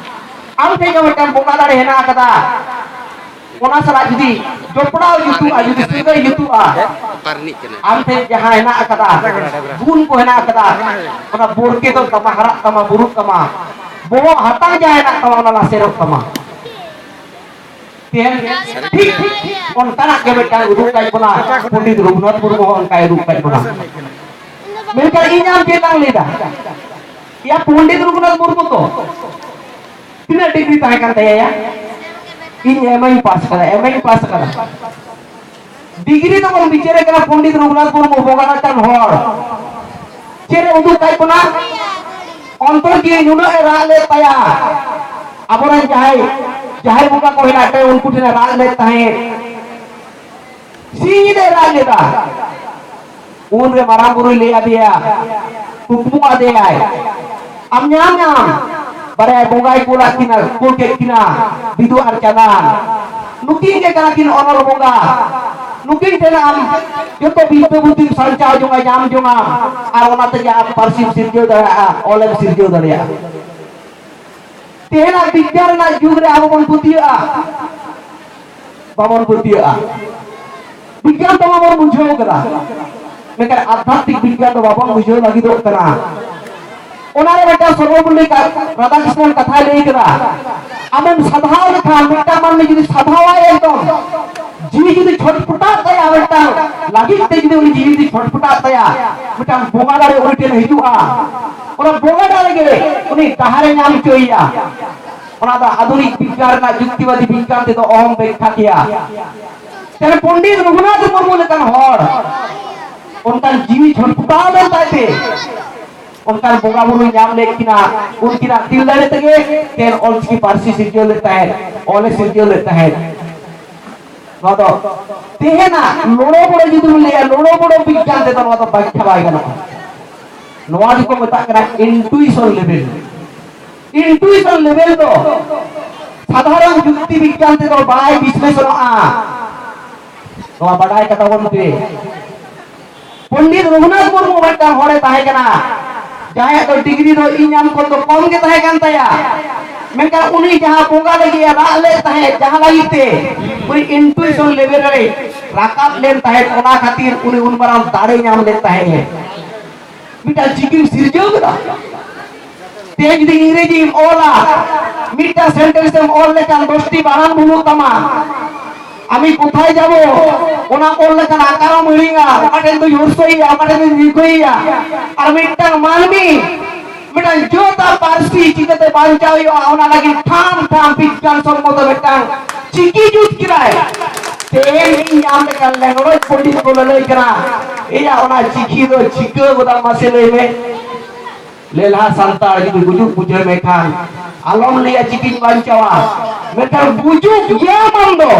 ᱟᱢ ᱴᱷᱮᱱ ᱦᱚᱸ ᱢᱤᱫᱴᱟᱝ ᱵᱚᱸᱜᱟ ᱫᱟᱲᱮ ᱦᱮᱱᱟᱜ ᱟᱠᱟᱫᱟ, ᱚᱱᱟ ᱥᱟᱞᱟᱜ ᱡᱩᱫᱤ ᱡᱚᱯᱲᱟᱣ ᱡᱩᱛᱩᱜᱼᱟ, ᱡᱩᱫᱤ ᱥᱟᱹᱜᱟᱹᱭ ᱡᱩᱛᱩᱜᱼᱟ, ᱚᱠᱟ ᱨᱤᱱᱤᱡ ᱠᱟᱱᱟᱭ? ᱟᱢ ᱴᱷᱮᱱ ᱡᱟᱦᱟᱸ ᱦᱮᱱᱟᱜ ᱟᱠᱟᱫᱟ, ᱜᱩᱱ ᱠᱚ ᱦᱮᱱᱟᱜ ᱟᱠᱟᱫᱟ, ᱚᱱᱟ ᱵᱚᱨᱠᱮᱛᱚᱜ ᱛᱟᱢᱟ, ᱦᱟᱨᱟᱜ ᱛᱟᱢᱟ, ᱵᱩᱨᱩᱜ ᱛᱟᱢᱟ, ᱵᱚᱦᱚᱜ ᱦᱟᱛᱟᱝ ᱡᱟᱦᱟᱸ ᱦᱮᱱᱟᱜ ᱛᱟᱢᱟ, ᱚᱱᱟ ᱞᱟᱥᱮᱨᱚᱜ ᱛᱟᱢᱟ᱾ ᱛᱮᱦᱮᱧ ᱴᱷᱤᱠ ᱚᱱᱠᱟᱱᱟᱜ ᱜᱮ ᱢᱤᱫᱴᱟᱝ ᱩᱫᱩᱜ ᱠᱟᱜ ᱵᱚᱱᱟ, ᱯᱚᱱᱰᱤᱛ ᱨᱚᱜᱷᱩᱱᱟᱛᱷ ᱢᱩᱨᱢᱩ ᱦᱚᱸ ᱚᱱᱠᱟᱭ ᱩᱫᱩᱜ ᱠᱟᱜ ᱵᱚᱱᱟ᱾ ᱢᱮᱱᱠᱷᱟᱱ ᱤᱧ ᱟᱢ ᱪᱮᱫ ᱞᱟᱝ ᱞᱟᱹᱭᱫᱟ? ᱭᱟ ᱯᱚᱱᱰᱤᱛ ᱨᱚᱜᱷᱩᱱᱟᱛᱷ ᱢᱩᱨᱢᱩ ᱛᱚ ᱛᱤᱱᱟᱹᱜ ᱰᱤᱜᱽᱨᱤ ᱛᱟᱦᱮᱸ ᱠᱟᱱ ᱛᱟᱭᱟ? ᱤᱧ ᱮᱢ ᱮᱧ ᱯᱟᱥ ᱠᱟᱫᱟ, ᱮᱢ ᱮᱧ ᱯᱟᱥ ᱠᱟᱫᱟ᱾ ᱰᱤᱜᱽᱨᱤ ᱫᱚᱵᱚᱱ ᱵᱤᱪᱟᱹᱨᱮ ᱠᱟᱱᱟ ᱯᱚᱱᱰᱤᱛ ᱨᱚᱜᱷᱩᱱᱟᱛᱷ ᱢᱩᱨᱢᱩ, ᱵᱚᱸᱜᱟ ᱞᱮᱠᱟᱱ ᱦᱚᱲ᱾ ᱪᱮᱫ ᱮ ᱩᱫᱩᱜ ᱠᱟᱜ ᱵᱚᱱᱟ? ᱚᱱᱛᱚᱨ ᱡᱤᱣᱤ ᱱᱩᱱᱟᱹᱜ ᱮ ᱨᱟᱜ ᱞᱮᱫ ᱛᱟᱭᱟ, ᱟᱵᱚᱨᱮᱱ ᱡᱟᱦᱟᱸᱭ ᱡᱟᱦᱮᱨ ᱵᱚᱸᱜᱟ ᱠᱚ ᱦᱮᱱᱟᱜ ᱠᱚᱣᱟ, ᱩᱱᱠᱩ ᱴᱷᱮᱱ ᱮ ᱨᱟᱜ ᱞᱮᱫ ᱛᱟᱦᱮᱸᱫ, ᱥᱤᱧ ᱧᱤᱫᱟᱹᱭ ᱨᱟᱜ ᱞᱮᱫᱟ᱾ ᱩᱱᱨᱮ ᱢᱟᱨᱟᱝ ᱵᱩᱨᱩᱭ ᱞᱟᱹᱭ ᱟᱫᱮᱭᱟ, ᱠᱩᱠᱢᱩ ᱟᱫᱮᱭᱟᱭ, ᱟᱢ ᱧᱟᱢ ᱧᱟᱢ ᱵᱟᱨᱭᱟ ᱵᱚᱸᱜᱟᱭ ᱠᱩᱞᱟᱜ ᱠᱤᱱᱟ, ᱠᱩᱞ ᱠᱮᱫ ᱠᱤᱱᱟ, ᱵᱤᱫᱩ ᱟᱨ ᱪᱟᱸᱫᱟᱱ᱾ ᱱᱩᱠᱤᱱ ᱜᱮ ᱠᱟᱱᱟ ᱠᱤᱱ ᱚᱱᱚᱞ ᱵᱚᱸᱜᱟ᱾ ᱱᱩᱠᱤᱱ ᱴᱷᱮᱱ ᱟᱢ ᱡᱚᱛᱚ ᱵᱤᱫᱽᱫᱟᱹ ᱵᱩᱫᱽᱫᱷᱤᱢ ᱥᱟᱧᱪᱟᱣ ᱡᱚᱝᱟ, ᱧᱟᱢ ᱡᱚᱝᱟᱢ, ᱟᱨ ᱚᱱᱟ ᱛᱮᱜᱮ ᱟᱢ ᱯᱟᱹᱨᱥᱤᱢ ᱥᱤᱨᱡᱟᱹᱣ ᱫᱟᱲᱮᱭᱟᱜᱼᱟ, ᱚᱞᱮᱢ ᱥᱤᱨᱡᱟᱹᱣ ᱫᱟᱲᱮᱭᱟᱜᱼᱟ᱾ ᱛᱮᱦᱮᱧᱟᱜ ᱵᱤᱜᱽᱜᱟᱱ ᱨᱮᱱᱟᱜ ᱡᱩᱜᱽ ᱨᱮ ᱟᱵᱚ ᱵᱚᱱ ᱯᱟᱹᱛᱭᱟᱹᱜᱼᱟ? ᱵᱟᱵᱚᱱ ᱯᱟᱹᱛᱭᱟᱹᱜᱼᱟ᱾ ᱵᱤᱜᱽᱜᱟᱱ ᱫᱚ ᱵᱟᱵᱚᱱ ᱵᱩᱡᱷᱟᱹᱣ ᱠᱟᱫᱟ, ᱢᱮᱱᱠᱷᱟᱱ ᱟᱫᱷᱟᱛᱢᱤᱠ ᱵᱤᱜᱽᱜᱟᱱ ᱫᱚ ᱵᱟᱵᱚᱱ ᱵᱩᱡᱷᱟᱹᱣ ᱞᱟᱹᱜᱤᱫᱚᱜ ᱠᱟᱱᱟ᱾ ᱚᱱᱟᱨᱮ ᱢᱤᱫᱴᱟᱝ ᱥᱚᱨᱵᱚᱯᱚᱞᱞᱤ ᱨᱟᱫᱷᱟᱠᱨᱤᱥᱱᱚᱱ ᱠᱟᱛᱷᱟᱭ ᱞᱟᱹᱭ ᱠᱟᱫᱟ, ᱟᱢᱮᱢ ᱥᱟᱫᱷᱟᱣ ᱞᱮᱠᱷᱟᱱ, ᱢᱤᱫᱴᱟᱝ ᱢᱟᱹᱱᱢᱤ ᱡᱩᱫᱤ ᱥᱟᱫᱷᱟᱣᱟᱭ, ᱮᱠᱫᱚᱢ ᱡᱤᱣᱤ ᱡᱩᱫᱤ ᱪᱷᱚᱴᱯᱚᱴᱟᱜ ᱛᱟᱭᱟ, ᱢᱤᱫᱴᱟᱝ ᱞᱟᱹᱜᱤᱫ ᱛᱮ ᱡᱩᱫᱤ ᱩᱱᱤ ᱡᱤᱣᱤ ᱡᱩᱫᱤ ᱪᱷᱚᱴᱯᱚᱴᱟᱜ ᱛᱟᱭᱟ, ᱢᱤᱫᱴᱟᱝ ᱵᱚᱸᱜᱟ ᱫᱟᱲᱮ ᱩᱱᱤ ᱴᱷᱮᱱ ᱦᱤᱡᱩᱜᱼᱟ, ᱚᱱᱟ ᱵᱚᱸᱜᱟ ᱫᱟᱲᱮ ᱜᱮ ᱩᱱᱤ ᱰᱟᱦᱟᱨᱮ ᱧᱟᱢ ᱦᱚᱪᱚᱭᱮᱭᱟ᱾ ᱚᱱᱟ ᱫᱚ ᱟᱫᱷᱩᱱᱤᱠ ᱵᱤᱜᱽᱜᱟᱱ ᱨᱮᱱᱟᱜ ᱡᱩᱠᱛᱤᱵᱟᱫᱤ ᱵᱤᱜᱽᱜᱟᱱ ᱛᱮᱫᱚ ᱚᱦᱚᱢ ᱵᱮᱠᱠᱷᱟ ᱠᱮᱭᱟ᱾ ᱛᱟᱦᱞᱮ ᱯᱚᱱᱰᱤᱛ ᱨᱚᱜᱷᱩᱱᱟᱛᱷ ᱢᱩᱨᱢᱩ ᱞᱮᱠᱟᱱ ᱦᱚᱲ ᱚᱱᱠᱟᱱ ᱡᱤᱣᱤ ᱪᱷᱚᱴᱯᱚᱴᱟᱣ ᱞᱮᱱ ᱛᱟᱭᱛᱮ, ᱚᱱᱠᱟᱱ ᱵᱚᱸᱜᱟ ᱵᱩᱨᱩᱭ ᱧᱟᱢ ᱞᱮᱫ ᱠᱤᱱᱟ, ᱩᱱᱠᱤᱱᱟᱜ ᱫᱤᱞ ᱫᱟᱲᱮ ᱛᱮᱜᱮ ᱛᱮᱦᱮᱧ ᱚᱞᱪᱤᱠᱤ ᱯᱟᱹᱨᱥᱤ ᱥᱤᱨᱡᱟᱹᱣ ᱞᱮᱫ ᱛᱟᱦᱮᱸᱫ, ᱚᱞᱮ ᱥᱤᱨᱡᱟᱹᱣ ᱞᱮᱫ ᱛᱟᱦᱮᱸᱫ᱾ ᱱᱚᱣᱟ ᱫᱚ ᱛᱮᱦᱮᱧᱟᱜ ᱞᱚᱲᱚ ᱵᱚᱲᱚ ᱡᱩᱫᱤ ᱵᱚᱱ ᱞᱟᱹᱭᱟ, ᱞᱚᱲᱚ ᱵᱚᱲᱚ ᱵᱤᱜᱽᱜᱟᱱ ᱛᱮᱫᱚ ᱱᱚᱣᱟ ᱫᱚ ᱵᱟᱠᱷᱭᱟ ᱵᱟᱭ ᱜᱟᱱᱚᱜᱼᱟ᱾ ᱱᱚᱣᱟ ᱜᱮᱠᱚ ᱢᱮᱛᱟᱜ ᱠᱟᱱᱟ intuition level᱾ Intuition level ᱫᱚ ᱥᱟᱫᱷᱟᱨᱚᱱ ᱡᱩᱠᱛᱤ ᱵᱤᱜᱽᱜᱟᱱ ᱛᱮᱫᱚ ᱵᱟᱭ ᱵᱤᱥᱞᱮᱥᱚᱱᱚᱜᱼᱟ᱾ ᱱᱚᱣᱟ ᱵᱟᱰᱟᱭ ᱠᱟᱛᱟ ᱵᱚᱱ ᱯᱮ᱾ ᱯᱚᱱᱰᱤᱛ ᱨᱚᱜᱷᱩᱱᱟᱛᱷ ᱢᱩᱨᱢᱩ ᱢᱤᱫᱴᱟᱝ ᱦᱚᱲᱮ ᱛᱟᱦᱮᱸ ᱠᱟᱱᱟ, ᱡᱟᱦᱟᱸᱭᱟᱜ ᱫᱚ ᱰᱤᱜᱽᱨᱤ ᱫᱚ ᱤᱧ ᱟᱢ ᱠᱷᱚᱱ ᱫᱚ ᱠᱚᱢ ᱜᱮ ᱛᱟᱦᱮᱸ ᱠᱟᱱ ᱛᱟᱭᱟ, ᱢᱮᱱᱠᱷᱟᱱ ᱩᱱᱤ ᱡᱟᱦᱟᱸ ᱵᱚᱸᱜᱟ ᱞᱟᱹᱜᱤᱫ ᱮ ᱨᱟᱜ ᱞᱮᱫ ᱛᱟᱦᱮᱸᱫ, ᱡᱟᱦᱟᱸ ᱞᱟᱹᱜᱤᱫ ᱛᱮ ᱩᱱᱤ intuition level ᱨᱮ ᱨᱟᱠᱟᱵ ᱞᱮᱱ ᱛᱟᱦᱮᱸᱫ, ᱚᱱᱟ ᱠᱷᱟᱹᱛᱤᱨ ᱩᱱᱤ ᱩᱱ ᱢᱟᱨᱟᱝ ᱫᱟᱲᱮ ᱧᱟᱢ ᱞᱮᱫ ᱛᱟᱦᱮᱸᱫ᱾ ᱢᱤᱫᱴᱟᱝ ᱪᱤᱠᱤᱢ ᱥᱤᱨᱡᱟᱹᱣ ᱠᱮᱫᱟ, ᱛᱮᱦᱮᱧ ᱡᱩᱫᱤ ᱤᱝᱨᱮᱡᱤᱢ ᱚᱞᱟ, ᱢᱤᱫᱴᱟᱝ sentence ᱮᱢ ᱚᱞ ᱞᱮᱠᱷᱟᱱ ᱫᱚᱥᱴᱤ ᱵᱟᱱᱟᱱ ᱵᱷᱩᱞᱩᱜ ᱛᱟᱢᱟ᱾ আমি কোথায় যাব, ᱚᱱᱟ ᱚᱞ ᱞᱮᱠᱷᱟᱱ ᱟᱠᱟᱨ ᱦᱚᱸ ᱦᱤᱲᱤᱧᱟ, ᱚᱠᱟ ᱴᱷᱮᱱ ᱫᱚᱧ ᱦᱩᱨᱥᱟᱹᱭᱟ, ᱚᱠᱟ ᱴᱷᱮᱱ ᱫᱚᱧ ᱫᱤᱨᱜᱷᱚᱭᱟ᱾ ᱟᱨ ᱢᱤᱫᱴᱟᱝ ᱢᱟᱹᱱᱢᱤ ᱢᱤᱫᱴᱟᱝ ᱡᱟᱹᱛ ᱟᱨ ᱯᱟᱹᱨᱥᱤ ᱪᱤᱠᱟᱹᱛᱮ ᱵᱟᱧᱪᱟᱣ ᱦᱩᱭᱩᱜᱼᱟ, ᱚᱱᱟ ᱞᱟᱹᱜᱤᱫ ᱴᱷᱟᱢ ᱴᱷᱟᱢ ᱵᱤᱜᱽᱜᱟᱱ ᱥᱚᱢᱢᱚᱛᱚ ᱢᱤᱫᱴᱟᱝ ᱪᱤᱠᱤ ᱡᱩᱛ ᱠᱮᱫᱟᱭ᱾ ᱛᱮᱦᱮᱧ ᱤᱧ ᱟᱢ ᱞᱮᱠᱟᱱ ᱞᱮᱝᱲᱚᱡ ᱯᱚᱱᱰᱤᱛ ᱠᱚ ᱞᱟᱹᱞᱟᱹᱭ ᱠᱟᱱᱟ, ᱮᱭᱟ ᱚᱱᱟ ᱪᱤᱠᱤ ᱫᱚ ᱪᱤᱠᱟᱹ ᱜᱚᱫᱟᱢ ᱢᱟᱥᱮ ᱞᱟᱹᱭ ᱢᱮ᱾ ᱞᱮᱞᱦᱟ ᱥᱟᱱᱛᱟᱲ ᱡᱩᱫᱤ ᱜᱩᱡᱩᱜ ᱵᱩᱡᱷᱟᱹᱣ ᱢᱮ ᱠᱷᱟᱱ, ᱟᱞᱚᱢ ᱞᱟᱹᱭᱟ ᱪᱤᱠᱤᱧ ᱵᱟᱧᱪᱟᱣᱟ, ᱢᱮᱱᱠᱷᱟᱱ ᱜᱩᱡᱩᱜ ᱜᱮᱭᱟᱢ ᱟᱢ ᱫᱚ᱾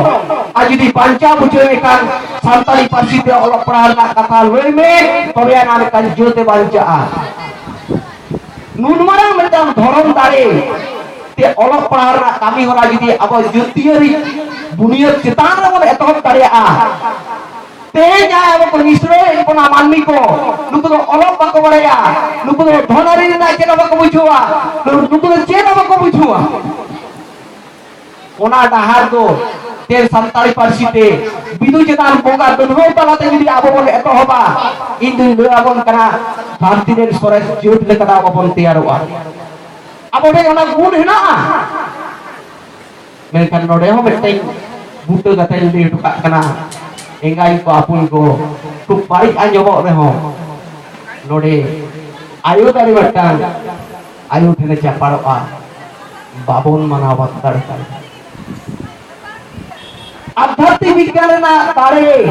ᱟᱨ ᱡᱩᱫᱤ ᱵᱟᱧᱪᱟᱣ ᱵᱩᱡᱷᱟᱹᱣ ᱢᱮ ᱠᱷᱟᱱ, ᱥᱟᱱᱛᱟᱲᱤ ᱯᱟᱹᱨᱥᱤ ᱛᱮ ᱚᱞᱚᱜ ᱯᱟᱲᱦᱟᱣ ᱨᱮᱱᱟᱜ ᱠᱟᱛᱷᱟ ᱞᱟᱹᱭ ᱢᱮ, ᱛᱚᱵᱮ ᱟᱱᱟᱜ ᱢᱤᱫᱴᱟᱝ ᱡᱟᱹᱛ ᱮ ᱵᱟᱧᱪᱟᱜᱼᱟ᱾ ᱱᱩᱱ ᱢᱟᱨᱟᱝ ᱢᱤᱫᱴᱟᱝ ᱫᱷᱚᱨᱚᱢ ᱫᱟᱲᱮ ᱛᱮ ᱚᱞᱚᱜ ᱯᱟᱲᱦᱟᱣ ᱨᱮᱱᱟᱜ ᱠᱟᱹᱢᱤ ᱦᱚᱨᱟ ᱡᱩᱫᱤ ᱟᱵᱚ ᱡᱟᱹᱛᱤᱭᱟᱹᱨᱤ ᱵᱩᱱᱤᱭᱟᱹᱫ ᱪᱮᱛᱟᱱ ᱨᱮᱵᱚᱱ ᱮᱛᱚᱦᱚᱵ ᱫᱟᱲᱮᱭᱟᱜᱼᱟ, ᱛᱮᱦᱮᱧ ᱡᱟᱦᱟᱸᱭ ᱟᱵᱚ ᱠᱚ ᱱᱤᱥᱲᱟᱹᱭᱮᱫ ᱵᱚᱱᱟ ᱢᱟᱹᱱᱢᱤ ᱠᱚ, ᱱᱩᱠᱩ ᱫᱚ ᱚᱞᱚᱜ ᱵᱟᱠᱚ ᱵᱟᱲᱟᱭᱟ, ᱱᱩᱠᱩ ᱫᱚ ᱫᱷᱚᱱᱟᱨᱤ ᱨᱮᱱᱟᱜ ᱪᱮᱫ ᱦᱚᱸ ᱵᱟᱠᱚ ᱵᱩᱡᱷᱟᱹᱣᱟ, ᱱᱩᱠᱩ ᱫᱚ ᱪᱮᱫ ᱦᱚᱸ ᱵᱟᱠᱚ ᱵᱩᱡᱷᱟᱹᱣᱟ᱾ ᱚᱱᱟ ᱰᱟᱦᱟᱨ ᱫᱚ ᱛᱮ ᱥᱟᱱᱛᱟᱲᱤ ᱯᱟᱹᱨᱥᱤ ᱛᱮ ᱵᱤᱫᱩ ᱪᱟᱸᱫᱟᱱ ᱵᱚᱸᱜᱟ ᱫᱩᱨᱜᱟᱹᱣ ᱛᱟᱞᱟᱛᱮ ᱡᱩᱫᱤ ᱟᱵᱚ ᱵᱚᱱ ᱮᱛᱚᱦᱚᱵᱟ, ᱤᱧ ᱫᱩᱧ ᱞᱟᱹᱭ ᱟᱵᱚᱱ ᱠᱟᱱᱟ, ᱫᱷᱟᱹᱨᱛᱤ ᱨᱮᱱ ᱥᱚᱨᱮᱥ ᱡᱟᱹᱛ ᱞᱮᱠᱟᱛᱮ ᱟᱵᱚ ᱵᱚᱱ ᱛᱮᱭᱟᱨᱚᱜᱼᱟ᱾ ᱟᱵᱚ ᱴᱷᱮᱱ ᱚᱱᱟ ᱜᱩᱱ ᱦᱮᱱᱟᱜᱼᱟ᱾ ᱢᱮᱱᱠᱷᱟᱱ ᱱᱚᱰᱮ ᱦᱚᱸ ᱢᱤᱫᱴᱮᱱ ᱵᱩᱴᱟᱹ ᱠᱟᱛᱷᱟᱧ ᱞᱟᱹᱭ ᱦᱚᱴᱚ ᱠᱟᱜ ᱠᱟᱱᱟ, ᱮᱸᱜᱟᱧ ᱠᱚ ᱟᱹᱯᱩᱧ ᱠᱚ, ᱠᱷᱩᱵ ᱵᱟᱹᱲᱤᱡ ᱟᱸᱡᱚᱢᱚᱜ ᱨᱮᱦᱚᱸ, ᱱᱚᱰᱮ ᱟᱭᱳ ᱫᱟᱨᱮ ᱢᱤᱫᱴᱟᱝ ᱟᱭᱳ ᱴᱷᱮᱱᱮ ᱪᱟᱯᱟᱲᱚᱜᱼᱟ, ᱵᱟᱵᱚᱱ ᱢᱟᱱᱟᱣ ᱵᱟᱛᱟᱣ ᱫᱟᱲᱮᱭᱟᱜᱼᱟ᱾ ᱟᱫᱷᱭᱟᱛᱢᱤᱠ ᱵᱤᱜᱽᱜᱟᱱ ᱨᱮᱱᱟᱜ ᱫᱟᱲᱮ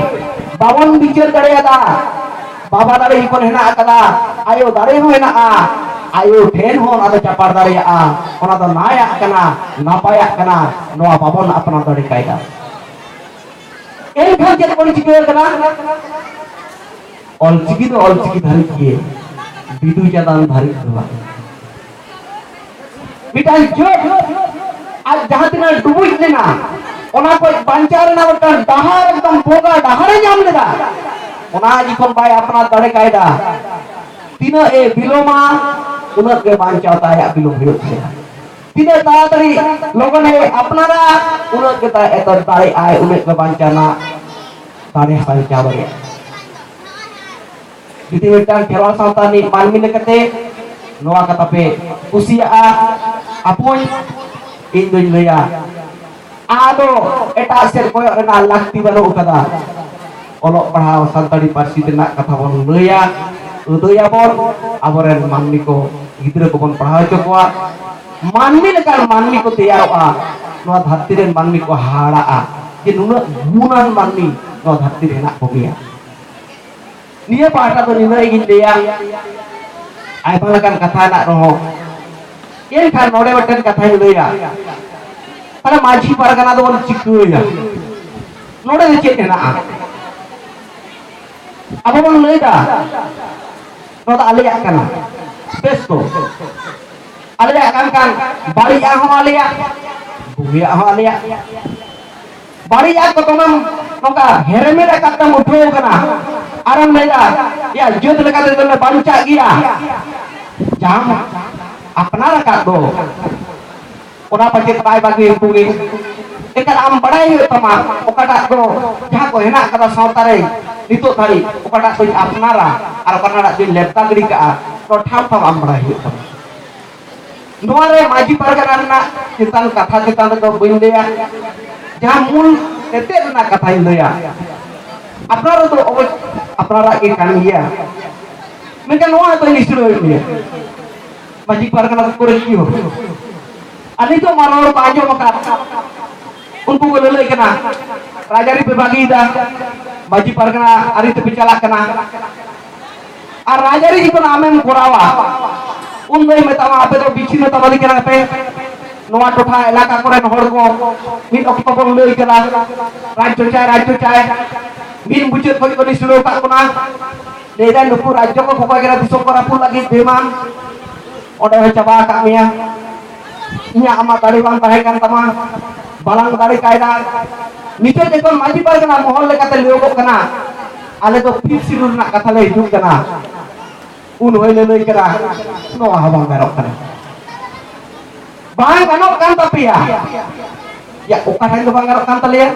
ᱵᱟᱵᱚᱱ ᱵᱤᱪᱟᱹᱨ ᱫᱟᱲᱮᱭᱟᱫᱟ᱾ ᱵᱟᱵᱟ ᱫᱟᱲᱮ ᱦᱚᱯᱚᱱ ᱦᱮᱱᱟᱜ ᱟᱠᱟᱫᱟ, ᱟᱭᱳ ᱫᱟᱲᱮ ᱦᱚᱸ ᱦᱮᱱᱟᱜᱼᱟ, ᱟᱭᱳ ᱴᱷᱮᱱ ᱦᱚᱸ ᱚᱱᱟ ᱫᱚ ᱪᱟᱯᱟᱲ ᱫᱟᱲᱮᱭᱟᱜᱼᱟ, ᱚᱱᱟ ᱫᱚ ᱱᱟᱭᱟᱜ ᱠᱟᱱᱟ, ᱱᱟᱯᱟᱭᱟᱜ ᱠᱟᱱᱟ, ᱱᱚᱣᱟ ᱵᱟᱵᱚᱱ ᱟᱯᱱᱟᱨ ᱫᱟᱲᱮ ᱠᱟᱭᱫᱟ᱾ ᱮᱱᱠᱷᱟᱱ ᱪᱮᱫ ᱵᱚᱱ ᱪᱤᱠᱟᱹ ᱠᱟᱱᱟ? ᱚᱞᱪᱤᱠᱤ ᱫᱚ ᱚᱞᱪᱤᱠᱤ ᱫᱷᱟᱹᱨᱤᱡ ᱜᱮ, ᱵᱤᱫᱩ ᱪᱟᱸᱫᱟᱱ ᱫᱷᱟᱹᱨᱤᱡ ᱫᱚ ᱵᱟᱝ᱾ ᱢᱤᱫᱴᱟᱝ ᱡᱟᱹᱛ ᱟᱡ ᱡᱟᱦᱟᱸ ᱛᱤᱱᱟᱹᱜ ᱰᱩᱵᱩᱡ ᱞᱮᱱᱟ, ᱚᱱᱟ ᱠᱷᱚᱱ ᱵᱟᱧᱪᱟᱣ ᱨᱮᱱᱟᱜ ᱢᱤᱫᱴᱟᱝ ᱰᱟᱦᱟᱨ, ᱮᱠᱫᱚᱢ ᱵᱚᱸᱜᱟ ᱰᱟᱦᱟᱨᱮ ᱧᱟᱢ ᱞᱮᱫᱟ᱾ ᱚᱱᱟ ᱡᱚᱠᱷᱚᱱ ᱵᱟᱭ ᱟᱯᱱᱟᱨ ᱫᱟᱲᱮ ᱠᱟᱭᱫᱟ, ᱛᱤᱱᱟᱹᱜ ᱮ ᱵᱤᱞᱚᱢᱟ, ᱩᱱᱟᱹᱜ ᱜᱮ ᱵᱟᱧᱪᱟᱣ ᱛᱟᱭᱟᱜ ᱵᱤᱞᱚᱢ ᱦᱩᱭᱩᱜ ᱛᱟᱭᱟ᱾ ᱛᱤᱱᱟᱹᱜ ᱛᱟᱲᱟᱛᱟᱲᱤ ᱞᱚᱜᱚᱱ ᱮ ᱟᱯᱱᱟᱨᱟ, ᱩᱱᱟᱹᱜ ᱜᱮ ᱛᱟᱭ ᱮᱛᱚ ᱫᱟᱲᱮᱜ ᱟᱭ, ᱩᱱᱟᱹᱜ ᱜᱮ ᱵᱟᱧᱪᱟᱣ ᱨᱮᱱᱟᱜ ᱫᱟᱲᱮ ᱦᱚᱸ ᱵᱟᱧᱪᱟᱣ ᱫᱟᱲᱮᱭᱟᱜᱼᱟ᱾ ᱡᱩᱫᱤ ᱢᱤᱫᱴᱟᱝ ᱠᱷᱮᱨᱣᱟᱞ ᱥᱟᱶᱛᱟ ᱨᱤᱱᱤᱡ ᱢᱟᱹᱱᱢᱤ ᱞᱮᱠᱟᱛᱮ ᱱᱚᱣᱟ ᱠᱟᱛᱷᱟ ᱯᱮ ᱠᱩᱥᱤᱭᱟᱜᱼᱟ, ᱟᱯᱚᱭ, ᱤᱧ ᱫᱚᱧ ᱞᱟᱹᱭᱟ, ᱟᱫᱚ ᱮᱴᱟᱜ ᱥᱮᱫ ᱠᱚᱭᱚᱜ ᱨᱮᱱᱟᱜ ᱞᱟᱹᱠᱛᱤ ᱵᱟᱹᱱᱩᱜ ᱟᱠᱟᱫᱟ᱾ ᱚᱞᱚᱜ ᱯᱟᱲᱦᱟᱣ ᱥᱟᱱᱛᱟᱲᱤ ᱯᱟᱹᱨᱥᱤ ᱨᱮᱱᱟᱜ ᱠᱟᱛᱷᱟ ᱵᱚᱱ ᱞᱟᱹᱭᱟ, ᱟᱹᱫᱟᱹᱭᱟᱵᱚᱱ, ᱟᱵᱚᱨᱮᱱ ᱢᱟᱹᱱᱢᱤ ᱠᱚ, ᱜᱤᱫᱽᱨᱟᱹ ᱠᱚᱵᱚᱱ ᱯᱟᱲᱦᱟᱣ ᱦᱚᱪᱚ ᱠᱚᱣᱟ, ᱢᱟᱹᱱᱢᱤ ᱞᱮᱠᱟᱱ ᱢᱟᱹᱱᱢᱤ ᱠᱚ ᱛᱮᱭᱟᱨᱚᱜᱼᱟ, ᱱᱚᱣᱟ ᱫᱷᱟᱹᱨᱛᱤ ᱨᱮᱱ ᱢᱟᱹᱱᱢᱤ ᱠᱚ ᱦᱟᱦᱟᱲᱟᱜᱼᱟ ᱡᱮ ᱱᱩᱱᱟᱹᱜ ᱜᱩᱱᱟᱱ ᱢᱟᱹᱱᱢᱤ ᱱᱚᱣᱟ ᱫᱷᱟᱹᱨᱛᱤ ᱨᱮ ᱦᱮᱱᱟᱜ ᱠᱚᱜᱮᱭᱟ᱾ ᱱᱤᱭᱟᱹ ᱯᱟᱦᱴᱟ ᱫᱚ ᱱᱤᱱᱟᱹᱜ ᱜᱤᱧ ᱞᱟᱹᱭᱟ, ᱟᱭᱢᱟ ᱞᱮᱠᱟᱱ ᱠᱟᱛᱷᱟ ᱦᱮᱱᱟᱜ ᱨᱮᱦᱚᱸ, ᱮᱱᱠᱷᱟᱱ ᱱᱚᱰᱮ ᱢᱤᱫᱴᱮᱱ ᱠᱟᱛᱷᱟᱧ ᱞᱟᱹᱭᱟ, ᱛᱟᱦᱞᱮ ᱢᱟᱹᱡᱷᱤ ᱯᱟᱨᱜᱟᱱᱟ ᱫᱚᱵᱚᱱ ᱪᱤᱠᱟᱹᱭᱟ? ᱱᱚᱰᱮ ᱫᱚ ᱪᱮᱫ ᱦᱮᱱᱟᱜᱼᱟ? ᱟᱵᱚ ᱵᱚᱱ ᱞᱟᱹᱭᱫᱟ, ᱱᱚᱣᱟ ᱫᱚ ᱟᱞᱮᱭᱟᱜ ᱠᱟᱱᱟ, ᱵᱮᱥ ᱛᱚ, ᱟᱞᱮᱭᱟᱜ ᱠᱟᱱ ᱠᱷᱟᱱ ᱵᱟᱹᱲᱤᱡᱟᱜ ᱦᱚᱸ ᱟᱞᱮᱭᱟᱜ, ᱵᱩᱜᱤᱭᱟᱜ ᱦᱚᱸ ᱟᱞᱮᱭᱟᱜ᱾ ᱵᱟᱹᱲᱤᱡᱟᱜ ᱠᱚ ᱫᱚᱢᱮᱢ ᱱᱚᱝᱠᱟ ᱦᱮᱨᱮᱢᱮᱫ ᱟᱠᱟᱫ ᱛᱮᱢ ᱩᱴᱷᱟᱹᱣ ᱠᱟᱱᱟ, ᱟᱨᱮᱢ ᱞᱟᱹᱭᱫᱟ, ᱭᱟ, ᱡᱟᱹᱛ ᱞᱮᱠᱟᱛᱮ ᱫᱚᱞᱮ ᱵᱟᱧᱪᱟᱜ ᱜᱮᱭᱟ, ᱡᱟᱦᱟᱸᱢ ᱟᱯᱱᱟᱨ ᱟᱠᱟᱫ ᱫᱚ, ᱚᱱᱟ ᱯᱟᱪᱮᱫ ᱵᱟᱭ ᱵᱟᱹᱜᱤ ᱩᱱᱠᱩ ᱜᱮ᱾ ᱮᱱᱠᱷᱟᱱ ᱟᱢ ᱵᱟᱲᱟᱭ ᱦᱩᱭᱩᱜ ᱛᱟᱢᱟ, ᱚᱠᱟᱴᱟᱜ ᱫᱚ ᱡᱟᱦᱟᱸ ᱠᱚ ᱦᱮᱱᱟᱜ ᱟᱠᱟᱫᱟ ᱥᱟᱶᱛᱟ ᱨᱮ ᱱᱤᱛᱚᱜ ᱫᱷᱟᱹᱨᱤᱡ, ᱚᱠᱟᱴᱟᱜ ᱫᱚᱧ ᱟᱯᱱᱟᱨᱟ ᱟᱨ ᱚᱠᱟᱴᱟᱜ ᱫᱚᱧ ᱞᱮᱵᱫᱟ ᱜᱤᱰᱤ ᱠᱟᱜᱼᱟ, ᱱᱚᱣᱟ ᱴᱷᱟᱢ ᱴᱷᱟᱢ ᱟᱢ ᱵᱟᱲᱟᱭ ᱦᱩᱭᱩᱜ ᱛᱟᱢᱟ᱾ ᱱᱚᱣᱟ ᱨᱮ ᱢᱟᱹᱡᱷᱤ ᱯᱟᱨᱜᱟᱱᱟ ᱨᱮᱱᱟᱜ ᱪᱮᱛᱟᱱ ᱠᱟᱛᱷᱟ ᱪᱮᱛᱟᱱ ᱨᱮᱫᱚ ᱵᱟᱹᱧ ᱞᱟᱹᱭᱟ, ᱡᱟᱦᱟᱸ ᱢᱩᱞ ᱮᱛᱮᱫ ᱨᱮᱱᱟᱜ ᱠᱟᱛᱷᱟᱧ ᱞᱟᱹᱭᱟ᱾ ᱟᱯᱱᱟᱨ ᱫᱚ ᱚᱵᱚᱥ ᱟᱯᱱᱟᱨᱟᱜ ᱜᱮ ᱠᱟᱱ ᱜᱮᱭᱟ, ᱢᱮᱱᱠᱷᱟᱱ ᱱᱚᱣᱟ ᱫᱚ ᱱᱤᱥᱲᱟᱹᱣ ᱜᱮᱭᱟ᱾ ᱢᱟᱹᱡᱷᱤ ᱯᱟᱨᱜᱟᱱᱟ ᱫᱚ ᱠᱚᱨᱮ ᱪᱮᱫ ᱦᱚᱸ ᱵᱟᱹᱱᱩᱜ᱾ ᱟᱨ ᱱᱤᱛᱚᱜ ᱢᱟ ᱨᱚᱲ ᱠᱚ ᱟᱸᱡᱚᱢ ᱟᱠᱟᱫ, ᱩᱱᱠᱩ ᱠᱚ ᱞᱟᱹᱞᱟᱹᱭ ᱠᱟᱱᱟ, ᱨᱟᱡᱽᱟᱹᱨᱤ ᱯᱮ ᱵᱟᱹᱜᱤᱭᱮᱫᱟ, ᱢᱟᱹᱡᱷᱤ ᱯᱟᱨᱜᱟᱱᱟ ᱟᱹᱨᱤ ᱛᱮᱯᱮ ᱪᱟᱞᱟᱜ ᱠᱟᱱᱟ᱾ ᱟᱨ ᱨᱟᱡᱽᱟᱹᱨᱤ ᱡᱚᱠᱷᱚᱱ ᱟᱢᱮᱢ ᱠᱚᱨᱟᱣᱟ, ᱩᱱ ᱫᱚᱭ ᱢᱮᱛᱟᱢᱟ, "ᱟᱯᱮ ᱫᱚ ᱵᱤᱪᱷᱤᱱᱱᱚᱛᱟᱵᱟᱫᱤ ᱠᱟᱱᱟ ᱯᱮ, ᱱᱚᱣᱟ ᱴᱚᱴᱷᱟ ᱮᱞᱟᱠᱟ ᱠᱚᱨᱮᱱ ᱦᱚᱲ ᱠᱚ ᱢᱤᱫ ᱚᱠᱛᱚ ᱵᱚᱱ ᱞᱟᱹᱭ ᱠᱟᱫᱟ, ᱨᱟᱡᱽ ᱪᱚᱨᱪᱟᱭ, ᱨᱟᱡᱽ ᱪᱚᱨᱪᱟᱭ, ᱢᱤᱫ ᱢᱩᱪᱟᱹᱫ ᱠᱷᱚᱱ ᱠᱚ ᱱᱤᱥᱲᱟᱹᱣ ᱟᱠᱟᱫ ᱵᱚᱱᱟ, ᱞᱟᱹᱭ ᱫᱟᱭ ᱱᱩᱠᱩ ᱨᱟᱡᱽ ᱠᱚ ᱠᱷᱚᱠᱚᱭ ᱠᱟᱱᱟ, ᱫᱤᱥᱚᱢ ᱠᱚ ᱨᱟᱹᱯᱩᱫ ᱞᱟᱹᱜᱤᱫ, ᱵᱮᱢᱟᱱ, ᱚᱸᱰᱮ ᱦᱚᱸ ᱪᱟᱵᱟ ᱟᱠᱟᱫ ᱢᱮᱭᱟ, ᱤᱧᱟᱹᱜ ᱟᱢᱟᱜ ᱫᱟᱲᱮ ᱵᱟᱝ ᱛᱟᱦᱮᱸ ᱠᱟᱱ ᱛᱟᱢᱟ, ᱵᱟᱞᱟᱝ ᱫᱟᱲᱮ ᱠᱟᱭᱫᱟ, ᱱᱤᱛᱚᱜ ᱡᱚᱠᱷᱚᱱ ᱢᱟᱹᱡᱷᱤ ᱯᱟᱨᱜᱟᱱᱟ ᱢᱚᱦᱚᱞ ᱞᱮᱠᱟᱛᱮ ᱞᱟᱹᱭᱚᱜᱚᱜ ᱠᱟᱱᱟ, ᱟᱞᱮ ᱫᱚ ᱯᱷᱤᱯᱛᱷ ᱥᱤᱰᱩᱞ ᱨᱮᱱᱟᱜ ᱠᱟᱛᱷᱟ ᱞᱮ ᱦᱤᱡᱩᱜ ᱠᱟᱱᱟ, ᱩᱱ ᱦᱚᱭ ᱞᱟᱹᱞᱟᱹᱭ ᱠᱟᱱᱟ, ᱱᱚᱣᱟ ᱦᱚᱸ ᱵᱟᱝ ᱜᱟᱱᱚᱜ ᱠᱟᱱᱟ, ᱵᱟᱝ ᱜᱟᱱᱚᱜ ᱠᱟᱱ ᱛᱟᱯᱮᱭᱟ᱾ ᱭᱟ, ᱚᱠᱟ ᱴᱷᱮᱱ ᱫᱚ ᱵᱟᱝ ᱜᱟᱱᱚᱜ ᱠᱟᱱ ᱛᱟᱞᱮᱭᱟ?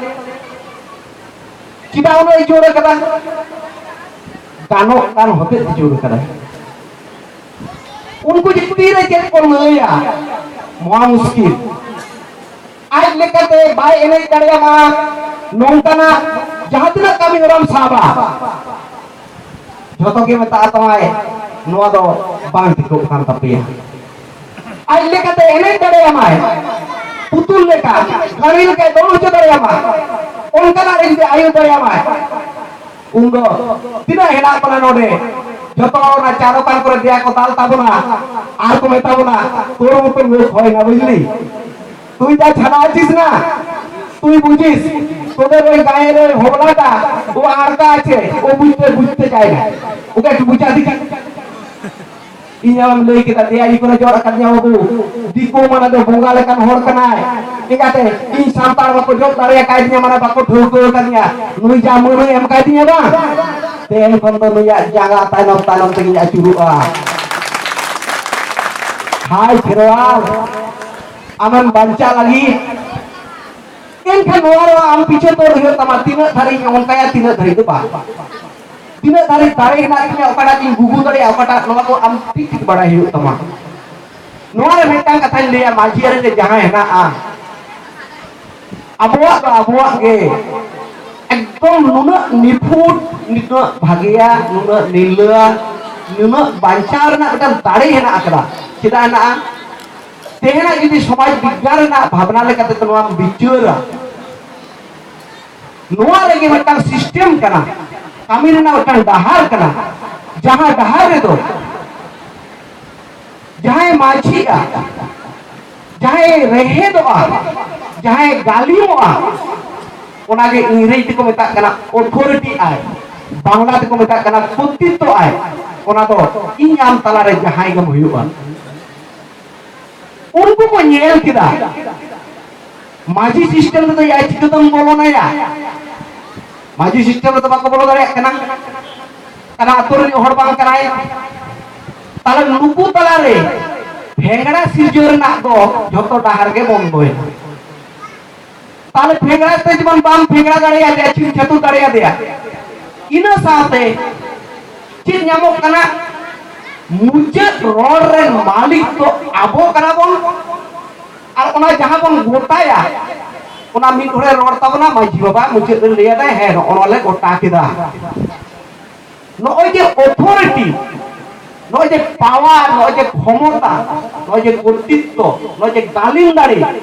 ᱪᱮᱫᱟᱜ ᱩᱱᱟᱹᱜ ᱡᱳᱨ ᱠᱟᱫᱟ? ᱜᱟᱱᱚᱜ ᱠᱟᱱ ᱦᱚᱛᱮᱡ ᱛᱮ ᱡᱳᱨ ᱠᱟᱫᱟ᱾ ᱩᱱᱠᱩ ᱡᱩᱫᱤ ᱛᱤᱨᱮ ᱪᱮᱫ ᱠᱚ ᱞᱟᱹᱭᱟ, ᱱᱚᱣᱟ ᱢᱩᱥᱠᱤᱞ᱾ ᱟᱡ ᱞᱮᱠᱟᱛᱮ ᱵᱟᱭ ᱮᱱᱮᱡ ᱫᱟᱲᱮᱭᱟᱜᱼᱟ, ᱱᱚᱝᱠᱟᱱᱟᱜ ᱡᱟᱦᱟᱸ ᱛᱤᱱᱟᱹᱜ ᱠᱟᱹᱢᱤ ᱦᱚᱨᱟᱢ ᱥᱟᱵᱟ, ᱡᱷᱚᱛᱚ ᱜᱮ ᱢᱮᱛᱟᱜ ᱛᱟᱢᱟᱭ, "ᱱᱚᱣᱟ ᱫᱚ ᱵᱟᱝ ᱴᱷᱤᱠᱚᱜ ᱠᱟᱱ ᱛᱟᱯᱮᱭᱟ᱾" ᱟᱡ ᱞᱮᱠᱟᱛᱮ ᱮᱱᱮᱡ ᱫᱟᱲᱮᱭᱟᱢᱟᱭ, ᱯᱩᱛᱩᱞ ᱞᱮᱠᱟ, ᱜᱟᱹᱲᱤ ᱞᱮᱠᱟᱭ ᱫᱚᱱ ᱦᱚᱪᱚ ᱫᱟᱲᱮᱭᱟᱢᱟ, ᱚᱱᱠᱟᱱᱟᱜ ᱨᱮ ᱡᱩᱫᱤ ᱟᱹᱭᱩᱨ ᱫᱟᱲᱮᱭᱟᱢᱟᱭ, ᱩᱱᱫᱚ ᱛᱤᱱᱟᱹᱜ ᱦᱮᱱᱟᱜ ᱵᱚᱱᱟ ᱱᱚᱰᱮ, ᱡᱚᱛᱚ ᱦᱚᱲ ᱚᱱᱟ ᱪᱟ ᱫᱚᱠᱟᱱ ᱠᱚᱨᱮ ᱫᱮᱭᱟ ᱠᱚ ᱫᱟᱞ ᱛᱟᱵᱚᱱᱟ ᱟᱨ ᱠᱚ ᱢᱮᱛᱟ ᱵᱚᱱᱟ, "ᱛᱳᱨ ᱢᱚᱛᱚ ᱞᱳᱠ ᱦᱚᱭ না, বুঝলি? তুই যা ছাড়া আছিস না, তুই বুঝিস, তোদের ওই গাঁয়ের ওই হবলাটা, ও আরকা আছে, ও বুঝতে, বুঝতে চায় না, ওকে একটু বুঝা দিবি।" ᱤᱧ ᱟᱢᱮᱢ ᱞᱟᱹᱭ ᱠᱮᱫᱟ, ᱫᱮᱭᱟ ᱤᱧ ᱠᱚᱨᱮ ᱡᱚᱨ ᱟᱠᱟᱫᱤᱧᱟ ᱵᱟᱹᱵᱩ, ᱫᱤᱠᱩ ᱢᱟᱱᱮ ᱫᱚ ᱵᱚᱸᱜᱟ ᱞᱮᱠᱟᱱ ᱦᱚᱲ ᱠᱟᱱᱟᱭ, ᱮᱸᱜᱟᱛᱮ ᱤᱧ ᱥᱟᱱᱛᱟᱲ ᱵᱟᱠᱚ ᱡᱚᱨ ᱫᱟᱲᱮᱭᱟᱠᱟᱫᱤᱧᱟ, ᱢᱟᱱᱮ ᱵᱟᱠᱚ ᱴᱷᱟᱹᱣᱠᱟᱹ ᱟᱠᱟᱫᱤᱧᱟ, ᱱᱩᱭ ᱡᱟ ᱢᱟᱹᱱᱮ ᱮᱢ ᱠᱟᱫᱤᱧᱟ ᱵᱟᱝ, ᱛᱮᱦᱮᱧ ᱠᱷᱚᱱ ᱫᱚ ᱱᱩᱭᱟᱜ ᱡᱟᱸᱜᱟ ᱛᱟᱭᱱᱚᱢ ᱛᱟᱭᱱᱚᱢ ᱛᱮᱜᱤᱧ ᱟᱹᱪᱩᱨᱚᱜᱼᱟ᱾ ᱦᱟᱭ ᱠᱷᱮᱨᱣᱟᱞ, ᱟᱢᱮᱢ ᱵᱟᱧᱪᱟᱜ ᱞᱟᱹᱜᱤᱫ, ᱮᱱᱠᱷᱟᱱ ᱱᱚᱣᱟ ᱨᱮ ᱟᱢ ᱯᱤᱪᱷᱟᱹ ᱛᱚᱨ ᱦᱩᱭᱩᱜ ᱛᱟᱢᱟ, ᱛᱤᱱᱟᱹᱜ ᱫᱷᱟᱹᱨᱤᱡ ᱤᱧ ᱚᱱᱠᱟᱭᱟ, ᱛᱤᱱᱟᱹᱜ ᱫᱷᱟᱹᱨᱤᱡ ᱫᱚ ᱵᱟᱝ᱾ ᱛᱤᱱᱟᱹᱜ ᱫᱷᱟᱹᱨᱤᱡ ᱫᱟᱲᱮ ᱦᱮᱱᱟᱜ ᱛᱤᱧᱟ, ᱚᱠᱟᱴᱟᱜ ᱛᱤᱧ ᱜᱩᱜᱩ ᱫᱟᱲᱮᱭᱟᱜᱼᱟ, ᱚᱠᱟᱴᱟᱜ, ᱱᱚᱣᱟ ᱠᱚ ᱟᱢ ᱴᱷᱤᱠ ᱴᱷᱤᱠ ᱵᱟᱲᱟᱭ ᱦᱩᱭᱩᱜ ᱛᱟᱢᱟ᱾ ᱱᱚᱣᱟ ᱨᱮ ᱢᱤᱫᱴᱟᱝ ᱠᱟᱛᱷᱟᱧ ᱞᱟᱹᱭᱟ, ᱢᱟᱹᱡᱷᱤ ᱟᱹᱨᱤ ᱨᱮ ᱡᱟᱦᱟᱸ ᱦᱮᱱᱟᱜᱼᱟ, ᱟᱵᱚᱣᱟᱜ ᱫᱚ ᱟᱵᱚᱣᱟᱜ ᱜᱮ, ᱮᱠᱫᱚᱢ ᱱᱩᱱᱟᱹᱜ ᱱᱤᱯᱷᱩᱴ, ᱱᱩᱱᱟᱹᱜ ᱵᱷᱟᱜᱮᱭᱟ, ᱱᱩᱱᱟᱹᱜ ᱱᱤᱨᱞᱟᱹ, ᱱᱩᱱᱟᱹᱜ ᱵᱟᱧᱪᱟᱣ ᱨᱮᱱᱟᱜ ᱢᱤᱫᱴᱟᱝ ᱫᱟᱲᱮ ᱦᱮᱱᱟᱜ ᱟᱠᱟᱫᱟ᱾ ᱪᱮᱫᱟᱜ ᱦᱮᱱᱟᱜᱼᱟ? ᱛᱮᱦᱮᱧᱟᱜ ᱡᱩᱫᱤ ᱥᱚᱢᱟᱡᱽ ᱵᱤᱜᱽᱜᱟᱱ ᱨᱮᱱᱟᱜ ᱵᱷᱟᱵᱽᱱᱟ ᱞᱮᱠᱟᱛᱮ ᱱᱚᱣᱟᱢ ᱵᱤᱪᱟᱹᱨᱟ, ᱱᱚᱣᱟ ᱨᱮᱜᱮ ᱢᱤᱫᱴᱟᱝ ᱥᱤᱥᱴᱮᱢ ᱠᱟᱱᱟ, ᱠᱟᱹᱢᱤ ᱨᱮᱱᱟᱜ ᱢᱤᱫᱴᱟᱝ ᱰᱟᱦᱟᱨ ᱠᱟᱱᱟ᱾ ᱡᱟᱦᱟᱸ ᱰᱟᱦᱟᱨ ᱨᱮᱫᱚ ᱡᱟᱦᱟᱸᱭ ᱢᱟᱹᱡᱷᱤᱜᱼᱟ, ᱡᱟᱦᱟᱸᱭ ᱨᱮᱦᱮᱫᱚᱜᱼᱟ, ᱡᱟᱦᱟᱸᱭ ᱜᱟᱹᱞᱤᱢᱚᱜᱼᱟ, ᱚᱱᱟᱜᱮ ᱤᱝᱨᱮᱡᱽ ᱛᱮᱠᱚ ᱢᱮᱛᱟᱜ ᱠᱟᱱᱟ ᱚᱛᱷᱚᱨᱤᱴᱤ ᱟᱭ, ᱵᱟᱝᱞᱟ ᱛᱮᱠᱚ ᱢᱮᱛᱟᱜ ᱠᱟᱱᱟ ᱠᱚᱨᱛᱨᱤᱛᱛᱚ ᱟᱭ᱾ ᱚᱱᱟ ᱫᱚ ᱤᱧ ᱟᱢ ᱛᱟᱞᱟᱨᱮ ᱡᱟᱦᱟᱸᱭ ᱜᱮᱢ ᱦᱩᱭᱩᱜᱼᱟ, ᱩᱱᱠᱩ ᱠᱚ ᱧᱮᱞ ᱠᱮᱫᱟ, ᱢᱟᱹᱡᱷᱤ ᱥᱤᱥᱴᱮᱢ ᱨᱮᱫᱚ ᱭᱟ ᱪᱤᱠᱟᱹᱛᱮᱢ ᱵᱚᱞᱚᱱᱟᱭᱟ? ᱢᱟᱹᱡᱷᱤ ᱥᱤᱥᱴᱮᱢ ᱨᱮᱫᱚ ᱵᱟᱠᱚ ᱵᱚᱞᱚ ᱫᱟᱲᱮᱭᱟᱜ ᱠᱟᱱᱟ᱾ ᱠᱟᱱᱟ ᱟᱹᱛᱩ ᱨᱤᱱᱤᱡ ᱦᱚᱲ ᱵᱟᱝ ᱠᱟᱱᱟᱭ᱾ ᱛᱟᱦᱞᱮ ᱱᱩᱠᱩ ᱛᱟᱞᱟᱨᱮ ᱯᱷᱮᱝᱲᱟ ᱥᱤᱨᱡᱟᱹᱣ ᱨᱮᱱᱟᱜ ᱫᱚ ᱡᱷᱚᱛᱚ ᱰᱟᱦᱟᱨ ᱜᱮ ᱵᱚᱱᱫᱚᱭᱮᱱᱟ᱾ ᱛᱟᱦᱞᱮ ᱯᱷᱮᱝᱲᱟ ᱛᱮ ᱡᱮᱢᱚᱱ ᱵᱟᱢ ᱯᱷᱮᱝᱲᱟ ᱫᱟᱲᱮᱭᱟᱫᱮᱭᱟ, ᱪᱷᱤᱢ ᱪᱷᱟᱹᱛᱩᱨ ᱫᱟᱲᱮᱭᱟᱫᱮᱭᱟ᱾ ᱤᱱᱟᱹ ᱥᱟᱶᱛᱮ ᱪᱮᱫ ᱧᱟᱢᱚᱜ ᱠᱟᱱᱟ? ᱢᱩᱪᱟᱹᱫ ᱨᱚᱲ ᱨᱮᱱ ᱢᱟᱹᱞᱤᱠ ᱫᱚ ᱟᱵᱚ ᱠᱟᱱᱟ ᱵᱚᱱ᱾ ᱟᱨ ᱚᱱᱟ ᱡᱟᱦᱟᱸ ᱵᱚᱱ ᱜᱚᱴᱟᱭᱟ, ᱚᱱᱟ ᱢᱤᱫ ᱦᱚᱲᱮ ᱨᱚᱲ ᱛᱟᱵᱚᱱᱟ, ᱢᱟᱹᱡᱷᱤ ᱵᱟᱵᱟ ᱢᱩᱪᱟᱹᱫ ᱨᱮ ᱞᱟᱹᱭ ᱟᱫᱟᱭ, "ᱦᱮᱸ, ᱱᱚᱜᱼᱚ ᱱᱚᱣᱟ ᱞᱮ ᱜᱚᱴᱟ ᱠᱮᱫᱟ᱾" ᱱᱚᱜᱼᱚᱭ ᱡᱮ ᱚᱛᱷᱚᱨᱤᱴᱤ, ᱱᱚᱜᱼᱚᱭ ᱡᱮ ᱯᱟᱣᱟᱨ, ᱱᱚᱜᱼᱚᱭ ᱡᱮ ᱠᱷᱚᱢᱚᱛᱟ, ᱱᱚᱜᱼᱚᱭ ᱡᱮ ᱠᱚᱨᱛᱨᱤᱛᱛᱚ, ᱱᱚᱜᱼᱚᱭ ᱡᱮ ᱜᱟᱹᱞᱤᱢ ᱫᱟᱲᱮ,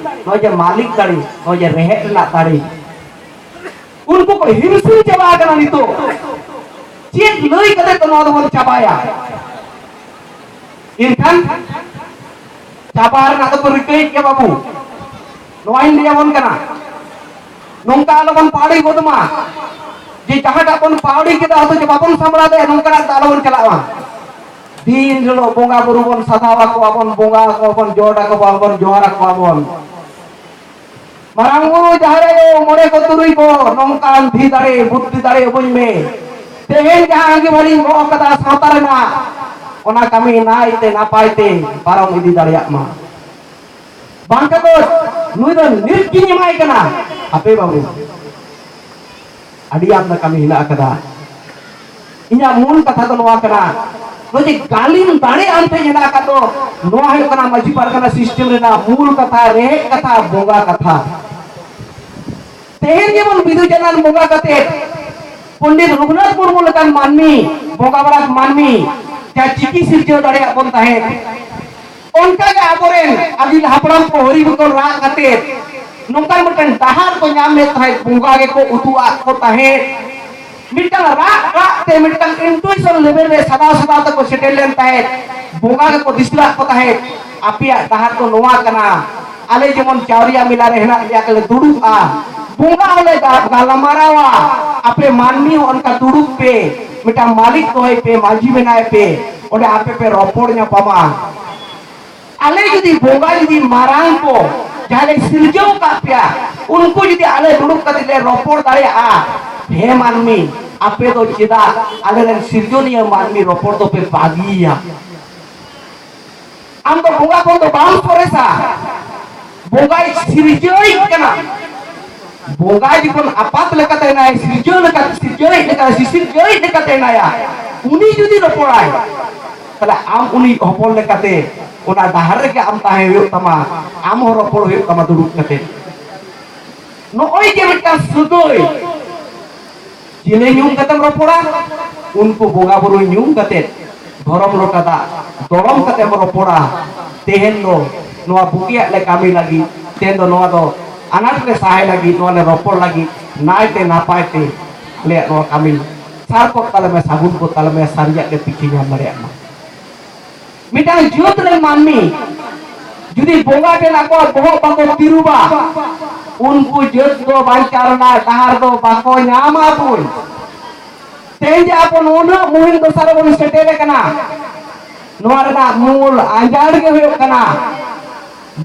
ᱱᱚᱜᱼᱚᱭ ᱡᱮ ᱢᱟᱹᱞᱤᱠ ᱫᱟᱲᱮ, ᱱᱚᱜᱼᱚᱭ ᱡᱮ ᱨᱮᱦᱮᱫ ᱨᱮᱱᱟᱜ ᱫᱟᱲᱮ, ᱩᱱᱠᱩ ᱠᱚ ᱦᱤᱢᱥᱤᱢ ᱪᱟᱵᱟ ᱟᱠᱟᱱᱟ ᱱᱤᱛᱚᱜ᱾ ᱪᱮᱫ ᱞᱟᱹᱭ ᱠᱟᱛᱮ ᱛᱚ ᱱᱚᱣᱟ ᱫᱚᱵᱚᱱ ᱪᱟᱵᱟᱭᱟ? ᱮᱱᱠᱷᱟᱱ ᱪᱟᱵᱟ ᱨᱮᱱᱟᱜ ᱫᱚᱠᱚ ᱨᱤᱠᱟᱹᱭᱮᱫ ᱜᱮᱭᱟ ᱵᱟᱹᱵᱩ᱾ ᱱᱚᱣᱟᱧ ᱞᱟᱹᱭ ᱟᱵᱚᱱ ᱠᱟᱱᱟ, ᱱᱚᱝᱠᱟ ᱟᱞᱚᱵᱚᱱ ᱯᱟᱹᱣᱲᱤ ᱜᱚᱫ ᱢᱟ ᱡᱮ ᱡᱟᱦᱟᱸᱴᱟᱜ ᱵᱚᱱ ᱯᱟᱹᱣᱲᱤ ᱠᱮᱫᱟ, ᱦᱚᱭᱛᱳ ᱡᱮ ᱵᱟᱵᱚᱱ ᱥᱟᱢᱵᱲᱟᱣ ᱫᱟᱲᱮᱭᱟᱜᱼᱟ, ᱱᱚᱝᱠᱟᱱᱟᱜ ᱫᱚ ᱟᱞᱚᱵᱚᱱ ᱪᱟᱞᱟᱜ ᱢᱟ᱾ ᱫᱤᱱ ᱦᱤᱞᱳᱜ ᱵᱚᱸᱜᱟ ᱵᱩᱨᱩ ᱵᱚᱱ ᱥᱟᱫᱷᱟᱣ ᱟᱠᱚᱣᱟ ᱵᱚᱱ, ᱵᱚᱸᱜᱟ ᱟᱠᱚᱣᱟ ᱵᱚᱱ, ᱡᱚᱲ ᱟᱠᱚᱣᱟ ᱵᱚᱱ, ᱡᱚᱦᱟᱨ ᱟᱠᱚᱣᱟ ᱵᱚᱱ᱾ ᱢᱟᱨᱟᱝ ᱵᱩᱨᱩ, ᱡᱟᱦᱮᱨ ᱟᱭᱳ, ᱢᱚᱬᱮ ᱠᱚ ᱛᱩᱨᱩᱭ ᱠᱚ, ᱱᱚᱝᱠᱟᱱ ᱫᱷᱤ ᱫᱟᱲᱮ, ᱵᱩᱫᱽᱫᱷᱤ ᱫᱟᱲᱮ ᱟᱹᱵᱩᱧ ᱢᱮ᱾ ᱛᱮᱦᱮᱧ ᱡᱟᱦᱟᱸ ᱟᱸᱜᱤᱵᱷᱟᱨᱤᱧ ᱜᱚᱜ ᱟᱠᱟᱫᱟ ᱥᱟᱶᱛᱟ ᱨᱮᱱᱟᱜ, ᱚᱱᱟ ᱠᱟᱹᱢᱤ ᱱᱟᱭᱛᱮ ᱱᱟᱯᱟᱭ ᱛᱮ ᱯᱟᱨᱚᱢ ᱤᱫᱤ ᱫᱟᱲᱮᱭᱟᱜ ᱢᱟ᱾ ᱵᱟᱝᱠᱷᱟᱱ ᱫᱚ ᱱᱩᱭ ᱫᱚ ᱱᱤᱛ ᱜᱤᱧ ᱮᱢᱟᱭ ᱠᱟᱱᱟ᱾ ᱦᱟᱯᱮ ᱵᱟᱹᱵᱩ, ᱟᱹᱰᱤ ᱟᱢᱫᱟ ᱠᱟᱹᱢᱤ ᱦᱮᱱᱟᱜ ᱟᱠᱟᱫᱟ᱾ ᱤᱧᱟᱹᱜ ᱢᱩᱞ ᱠᱟᱛᱷᱟ ᱫᱚ ᱱᱚᱣᱟ ᱠᱟᱱᱟ, ᱱᱚᱜᱼᱚᱭ ᱡᱮ ᱜᱟᱹᱞᱤᱢ ᱫᱟᱲᱮ ᱟᱢ ᱴᱷᱮᱱ ᱦᱮᱱᱟᱜ ᱟᱠᱟᱫ ᱫᱚ, ᱱᱚᱣᱟ ᱦᱩᱭᱩᱜ ᱠᱟᱱᱟ ᱢᱟᱹᱡᱷᱤ ᱯᱟᱨᱜᱟᱱᱟ ᱥᱤᱥᱴᱮᱢ ᱨᱮᱱᱟᱜ ᱢᱩᱞ ᱠᱟᱛᱷᱟ, ᱨᱮᱦᱮᱫ ᱠᱟᱛᱷᱟ, ᱵᱚᱸᱜᱟ ᱠᱟᱛᱷᱟ᱾ ᱛᱮᱦᱮᱧ ᱡᱮᱢᱚᱱ ᱵᱤᱫᱩ ᱪᱟᱸᱫᱟᱱ ᱵᱚᱸᱜᱟ ᱠᱟᱛᱮ ᱯᱚᱱᱰᱤᱛ ᱨᱚᱜᱷᱩᱱᱟᱛᱷ ᱢᱩᱨᱢᱩ ᱞᱮᱠᱟᱱ ᱢᱟᱹᱱᱢᱤ, ᱵᱚᱸᱜᱟ ᱵᱟᱲᱟ ᱢᱟᱹᱱᱢᱤ, ᱡᱟᱦᱟᱸ ᱪᱤᱠᱤ ᱥᱤᱨᱡᱟᱹᱣ ᱫᱟᱲᱮᱭᱟᱜ ᱵᱚᱱ ᱛᱟᱦᱮᱸᱫ, ᱚᱱᱠᱟᱜᱮ ᱟᱵᱚᱨᱮᱱ ᱟᱹᱜᱤᱞ ᱦᱟᱯᱲᱟᱢ ᱠᱚ ᱦᱟᱹᱨᱤ ᱵᱚᱠᱚᱞ ᱨᱟᱜ ᱠᱟᱛᱮ ᱱᱚᱝᱠᱟᱱ ᱢᱤᱫᱴᱮᱱ ᱰᱟᱦᱟᱨ ᱠᱚ ᱧᱟᱢ ᱞᱮᱫ ᱛᱟᱦᱮᱸᱫ, ᱵᱚᱸᱜᱟ ᱜᱮᱠᱚ ᱩᱫᱩᱜ ᱟᱫ ᱠᱚ ᱛᱟᱦᱮᱸᱫ᱾ ᱢᱤᱫᱴᱟᱝ ᱨᱟᱜ ᱨᱟᱜ ᱛᱮ ᱢᱤᱫᱴᱟᱝ intuition level ᱨᱮ ᱥᱟᱫᱟᱣ ᱥᱟᱫᱟᱣ ᱛᱮᱠᱚ ᱥᱮᱴᱮᱨ ᱞᱮᱱ ᱛᱟᱦᱮᱸᱫ᱾ ᱵᱚᱸᱜᱟ ᱜᱮᱠᱚ ᱫᱤᱥᱞᱟᱜ ᱠᱚ ᱛᱟᱦᱮᱸᱫ, ᱟᱯᱮᱭᱟᱜ ᱰᱟᱦᱟᱨ ᱫᱚ ᱱᱚᱣᱟ ᱠᱟᱱᱟ᱾ ᱟᱞᱮ ᱡᱮᱢᱚᱱ ᱪᱟᱣᱨᱤᱭᱟ ᱢᱮᱞᱟ ᱨᱮ ᱦᱮᱱᱟᱜ ᱞᱮᱭᱟ, ᱞᱮ ᱫᱩᱲᱩᱵᱼᱟ, ᱵᱚᱸᱜᱟ ᱦᱚᱸᱞᱮ ᱜᱟ- ᱜᱟᱞᱢᱟᱨᱟᱣᱟ, ᱟᱯᱮ ᱢᱟᱹᱱᱢᱤ ᱦᱚᱸ ᱚᱱᱠᱟ ᱫᱩᱲᱩᱵ ᱯᱮ, ᱢᱤᱫᱴᱟᱝ ᱢᱟᱹᱞᱤᱠ ᱫᱚᱦᱚᱭ ᱯᱮ, ᱢᱟᱹᱡᱷᱤ ᱵᱮᱱᱟᱭ ᱯᱮ, ᱚᱸᱰᱮ ᱟᱯᱮ ᱯᱮ ᱨᱚᱯᱚᱲ ᱧᱟᱯᱟᱢᱟ᱾ ᱟᱞᱮ ᱡᱩᱫᱤ ᱵᱚᱸᱜᱟ ᱡᱩᱫᱤ ᱢᱟᱨᱟᱝ ᱠᱚ ᱡᱟᱦᱟᱸ ᱞᱮ ᱥᱤᱨᱡᱟᱹᱣ ᱟᱠᱟᱫ ᱯᱮᱭᱟ, ᱩᱱᱠᱩ ᱡᱩᱫᱤ ᱟᱞᱮ ᱫᱩᱲᱩᱵ ᱠᱟᱛᱮ ᱞᱮ ᱨᱚᱯᱚᱲ ᱫᱟᱲᱮᱭᱟᱜᱼᱟ, ᱦᱮᱸ ᱢᱟᱹᱱᱢᱤ, ᱟᱯᱮ ᱫᱚ ᱪᱮᱫᱟᱜ ᱟᱞᱮᱨᱮᱱ ᱥᱤᱨᱡᱚᱱᱤᱭᱟᱹ ᱢᱟᱹᱱᱢᱤ ᱨᱚᱯᱚᱲ ᱫᱚᱯᱮ ᱵᱟᱹᱜᱤᱭᱟ? ᱟᱢ ᱫᱚ ᱵᱚᱸᱜᱟ ᱠᱷᱚᱱ ᱫᱚ ᱵᱟᱢ ᱥᱚᱨᱮᱥᱟ᱾ ᱵᱚᱸᱜᱟᱭ ᱥᱤᱨᱡᱟᱹᱣᱤᱡ ᱠᱟᱱᱟ᱾ ᱵᱚᱸᱜᱟ ᱡᱚᱠᱷᱚᱱ ᱟᱯᱟᱛ ᱞᱮᱠᱟᱛᱮ ᱦᱮᱱᱟᱭ, ᱥᱤᱨᱡᱟᱹᱣ ᱞᱮᱠᱟᱛᱮ, ᱥᱤᱨᱡᱟᱹᱣᱤᱡ ᱞᱮᱠᱟᱛᱮ, ᱥᱤᱥᱤᱨᱡᱟᱹᱣᱤᱡ ᱞᱮᱠᱟᱛᱮ ᱦᱮᱱᱟᱭᱟ, ᱩᱱᱤ ᱡᱩᱫᱤ ᱨᱚᱯᱚᱲᱟᱭ, ᱛᱟᱦᱞᱮ ᱟᱢ ᱩᱱᱤ ᱦᱚᱯᱚᱱ ᱞᱮᱠᱟᱛᱮ ᱚᱱᱟ ᱰᱟᱦᱟᱨ ᱨᱮᱜᱮ ᱟᱢ ᱛᱟᱦᱮᱸ ᱦᱩᱭᱩᱜ ᱛᱟᱢᱟ, ᱟᱢ ᱦᱚᱸ ᱨᱚᱯᱚᱲ ᱦᱩᱭᱩᱜ ᱛᱟᱢᱟ ᱫᱩᱲᱩᱵ ᱠᱟᱛᱮ᱾ ᱱᱚᱜᱼᱚᱭ ᱡᱮ ᱢᱤᱫᱴᱟᱝ ᱥᱟᱹᱜᱟᱹᱭ, ᱪᱤᱞᱤ ᱧᱩᱢ ᱠᱟᱛᱮᱢ ᱨᱚᱯᱚᱲᱟ? ᱩᱱᱠᱩ ᱵᱚᱸᱜᱟ ᱵᱩᱨᱩ ᱧᱩᱢ ᱠᱟᱛᱮ, ᱫᱷᱚᱨᱚᱢ ᱞᱚᱴᱟ ᱫᱟᱜ ᱫᱚᱲᱚᱢ ᱠᱟᱛᱮᱢ ᱨᱚᱯᱚᱲᱟ᱾ ᱛᱮᱦᱮᱧ ᱫᱚ ᱱᱚᱣᱟ ᱵᱩᱜᱤᱭᱟᱜ ᱞᱮ ᱠᱟᱹᱢᱤ ᱞᱟᱹᱜᱤᱫ, ᱛᱮᱦᱮᱧ ᱫᱚ ᱱᱚᱣᱟ ᱫᱚ ᱟᱱᱟᱴ ᱞᱮ ᱥᱟᱦᱟᱭ ᱞᱟᱹᱜᱤᱫ, ᱱᱚᱣᱟ ᱞᱮ ᱨᱚᱯᱚᱲ ᱞᱟᱹᱜᱤᱫ, ᱱᱟᱭᱛᱮ ᱱᱟᱯᱟᱭ ᱛᱮ ᱟᱞᱮᱭᱟᱜ ᱱᱚᱣᱟ ᱠᱟᱹᱢᱤ ᱥᱟᱨ ᱠᱚᱜ ᱛᱟᱞᱮ ᱢᱮ, ᱥᱟᱹᱜᱩᱱ ᱠᱚᱜ ᱛᱟᱞᱮ ᱢᱮ, ᱥᱟᱹᱨᱤᱭᱟᱜ ᱞᱮ ᱯᱤᱪᱷᱤ ᱧᱟᱢ ᱫᱟᱲᱮᱭᱟᱜ ᱢᱟ᱾ ᱢᱤᱫᱴᱟᱝ ᱡᱟᱹᱛ ᱨᱮᱱ ᱢᱟᱹᱱᱢᱤ ᱡᱩᱫᱤ ᱵᱚᱸᱜᱟ ᱴᱷᱮᱱ ᱟᱠᱚᱣᱟᱜ ᱵᱚᱦᱚᱜ ᱵᱟᱠᱚ ᱛᱤᱨᱩᱵᱟ, ᱩᱱᱠᱩ ᱡᱟᱹᱛ ᱫᱚ ᱵᱟᱧᱪᱟᱣ ᱨᱮᱱᱟᱜ ᱰᱟᱦᱟᱨ ᱫᱚ ᱵᱟᱠᱚ ᱧᱟᱢᱟ ᱵᱚᱱ᱾ ᱛᱮᱦᱮᱧ ᱡᱮ ᱟᱵᱚ ᱱᱩᱱᱟᱹᱜ ᱢᱩᱦᱤᱢ ᱫᱚᱥᱟ ᱨᱮᱵᱚᱱ ᱥᱮᱴᱮᱨ ᱟᱠᱟᱱᱟ, ᱱᱚᱣᱟ ᱨᱮᱱᱟᱜ ᱢᱩᱞ ᱟᱸᱡᱟᱲ ᱜᱮ ᱦᱩᱭᱩᱜ ᱠᱟᱱᱟ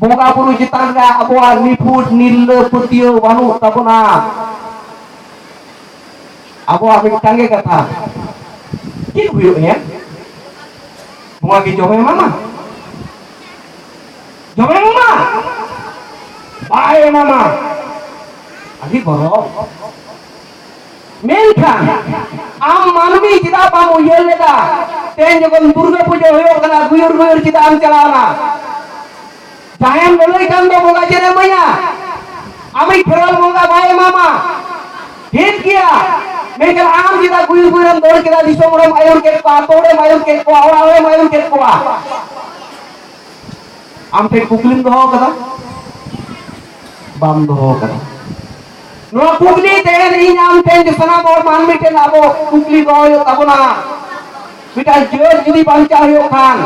ᱵᱚᱸᱜᱟ ᱵᱩᱨᱩ ᱪᱮᱛᱟᱱ ᱨᱮ ᱟᱵᱚᱣᱟᱜ ᱱᱤᱯᱷᱩᱴ ᱱᱤᱨᱞᱟᱹ ᱯᱟᱹᱛᱭᱟᱹᱣ ᱵᱟᱹᱱᱩᱜ ᱛᱟᱵᱚᱱᱟ᱾ ᱟᱵᱚᱣᱟᱜ ᱢᱤᱫᱴᱟᱝ ᱜᱮ ᱠᱟᱛᱷᱟ, ᱪᱮᱫ ᱦᱩᱭᱩᱜ ᱦᱮᱸ? ᱵᱚᱸᱜᱟ ᱠᱤ ᱡᱚᱢᱮ ᱮᱢᱟᱢᱟ? ᱡᱚᱢᱮ ᱮᱢᱟᱢᱟ? ᱵᱟᱭ ᱮᱢᱟᱢᱟ᱾ ᱟᱹᱰᱤ ᱜᱚᱨᱚᱵ᱾ ᱢᱮᱱᱠᱷᱟᱱ ᱟᱢ ᱢᱟᱹᱱᱢᱤ ᱪᱮᱫᱟᱜ ᱵᱟᱢ ᱩᱭᱦᱟᱹᱨ ᱞᱮᱫᱟ? ᱛᱮᱦᱮᱧ ᱡᱚᱠᱷᱚᱱ ᱫᱩᱨᱜᱟᱹ ᱯᱩᱡᱟᱹ ᱦᱩᱭᱩᱜ ᱠᱟᱱᱟ, ᱜᱩᱭᱩᱨ ᱜᱩᱭᱩᱨ ᱪᱮᱫᱟᱜ ᱮᱢ ᱪᱟᱞᱟᱣᱱᱟ? ᱡᱟᱦᱟᱸᱭᱮᱢ ᱞᱟᱹᱞᱟᱹᱭ ᱠᱷᱟᱱ ᱫᱚ ᱵᱚᱸᱜᱟ ᱪᱮᱫ ᱮ ᱮᱢᱟᱹᱧᱟ? ᱟᱢᱤᱡ ᱯᱷᱮᱨᱟᱞ ᱵᱚᱸᱜᱟ ᱵᱟᱭ ᱮᱢᱟᱢᱟ᱾ ᱴᱷᱤᱠ ᱜᱮᱭᱟ, ᱢᱮᱱᱠᱷᱟᱱ ᱟᱢ ᱪᱮᱫᱟᱜ ᱜᱩᱭᱩᱨ ᱜᱩᱭᱩᱨᱮᱢ ᱫᱟᱹᱲ ᱠᱮᱫᱟ? ᱫᱤᱥᱚᱢ ᱦᱚᱲᱮᱢ ᱟᱹᱭᱩᱨ ᱠᱮᱫ ᱠᱚᱣᱟ, ᱟᱛᱳ ᱦᱚᱲᱮᱢ ᱟᱹᱭᱩᱨ ᱠᱮᱫ ᱠᱚᱣᱟ, ᱚᱲᱟᱜ ᱦᱚᱲᱮᱢ ᱟᱹᱭᱩᱨ ᱠᱮᱫ ᱠᱚᱣᱟ᱾ ᱟᱢ ᱴᱷᱮᱱ ᱠᱩᱠᱞᱤᱢ ᱫᱚᱦᱚ ᱠᱟᱫᱟ? ᱵᱟᱢ ᱫᱚᱦᱚ ᱠᱟᱫᱟ᱾ ᱱᱚᱣᱟ ᱠᱩᱠᱞᱤ ᱛᱮᱦᱮᱧ ᱤᱧ ᱟᱢ ᱴᱷᱮᱱ ᱡᱮ ᱥᱟᱱᱟᱢ ᱦᱚᱲ ᱢᱟᱹᱱᱢᱤ ᱴᱷᱮᱱ ᱟᱵᱚ ᱠᱩᱠᱞᱤ ᱫᱚᱦᱚ ᱦᱩᱭᱩᱜ ᱛᱟᱵᱚᱱᱟ, ᱢᱤᱫᱴᱟᱝ ᱡᱟᱹᱛ ᱡᱩᱫᱤ ᱵᱟᱧᱪᱟᱣ ᱦᱩᱭᱩᱜ ᱠᱷᱟᱱ,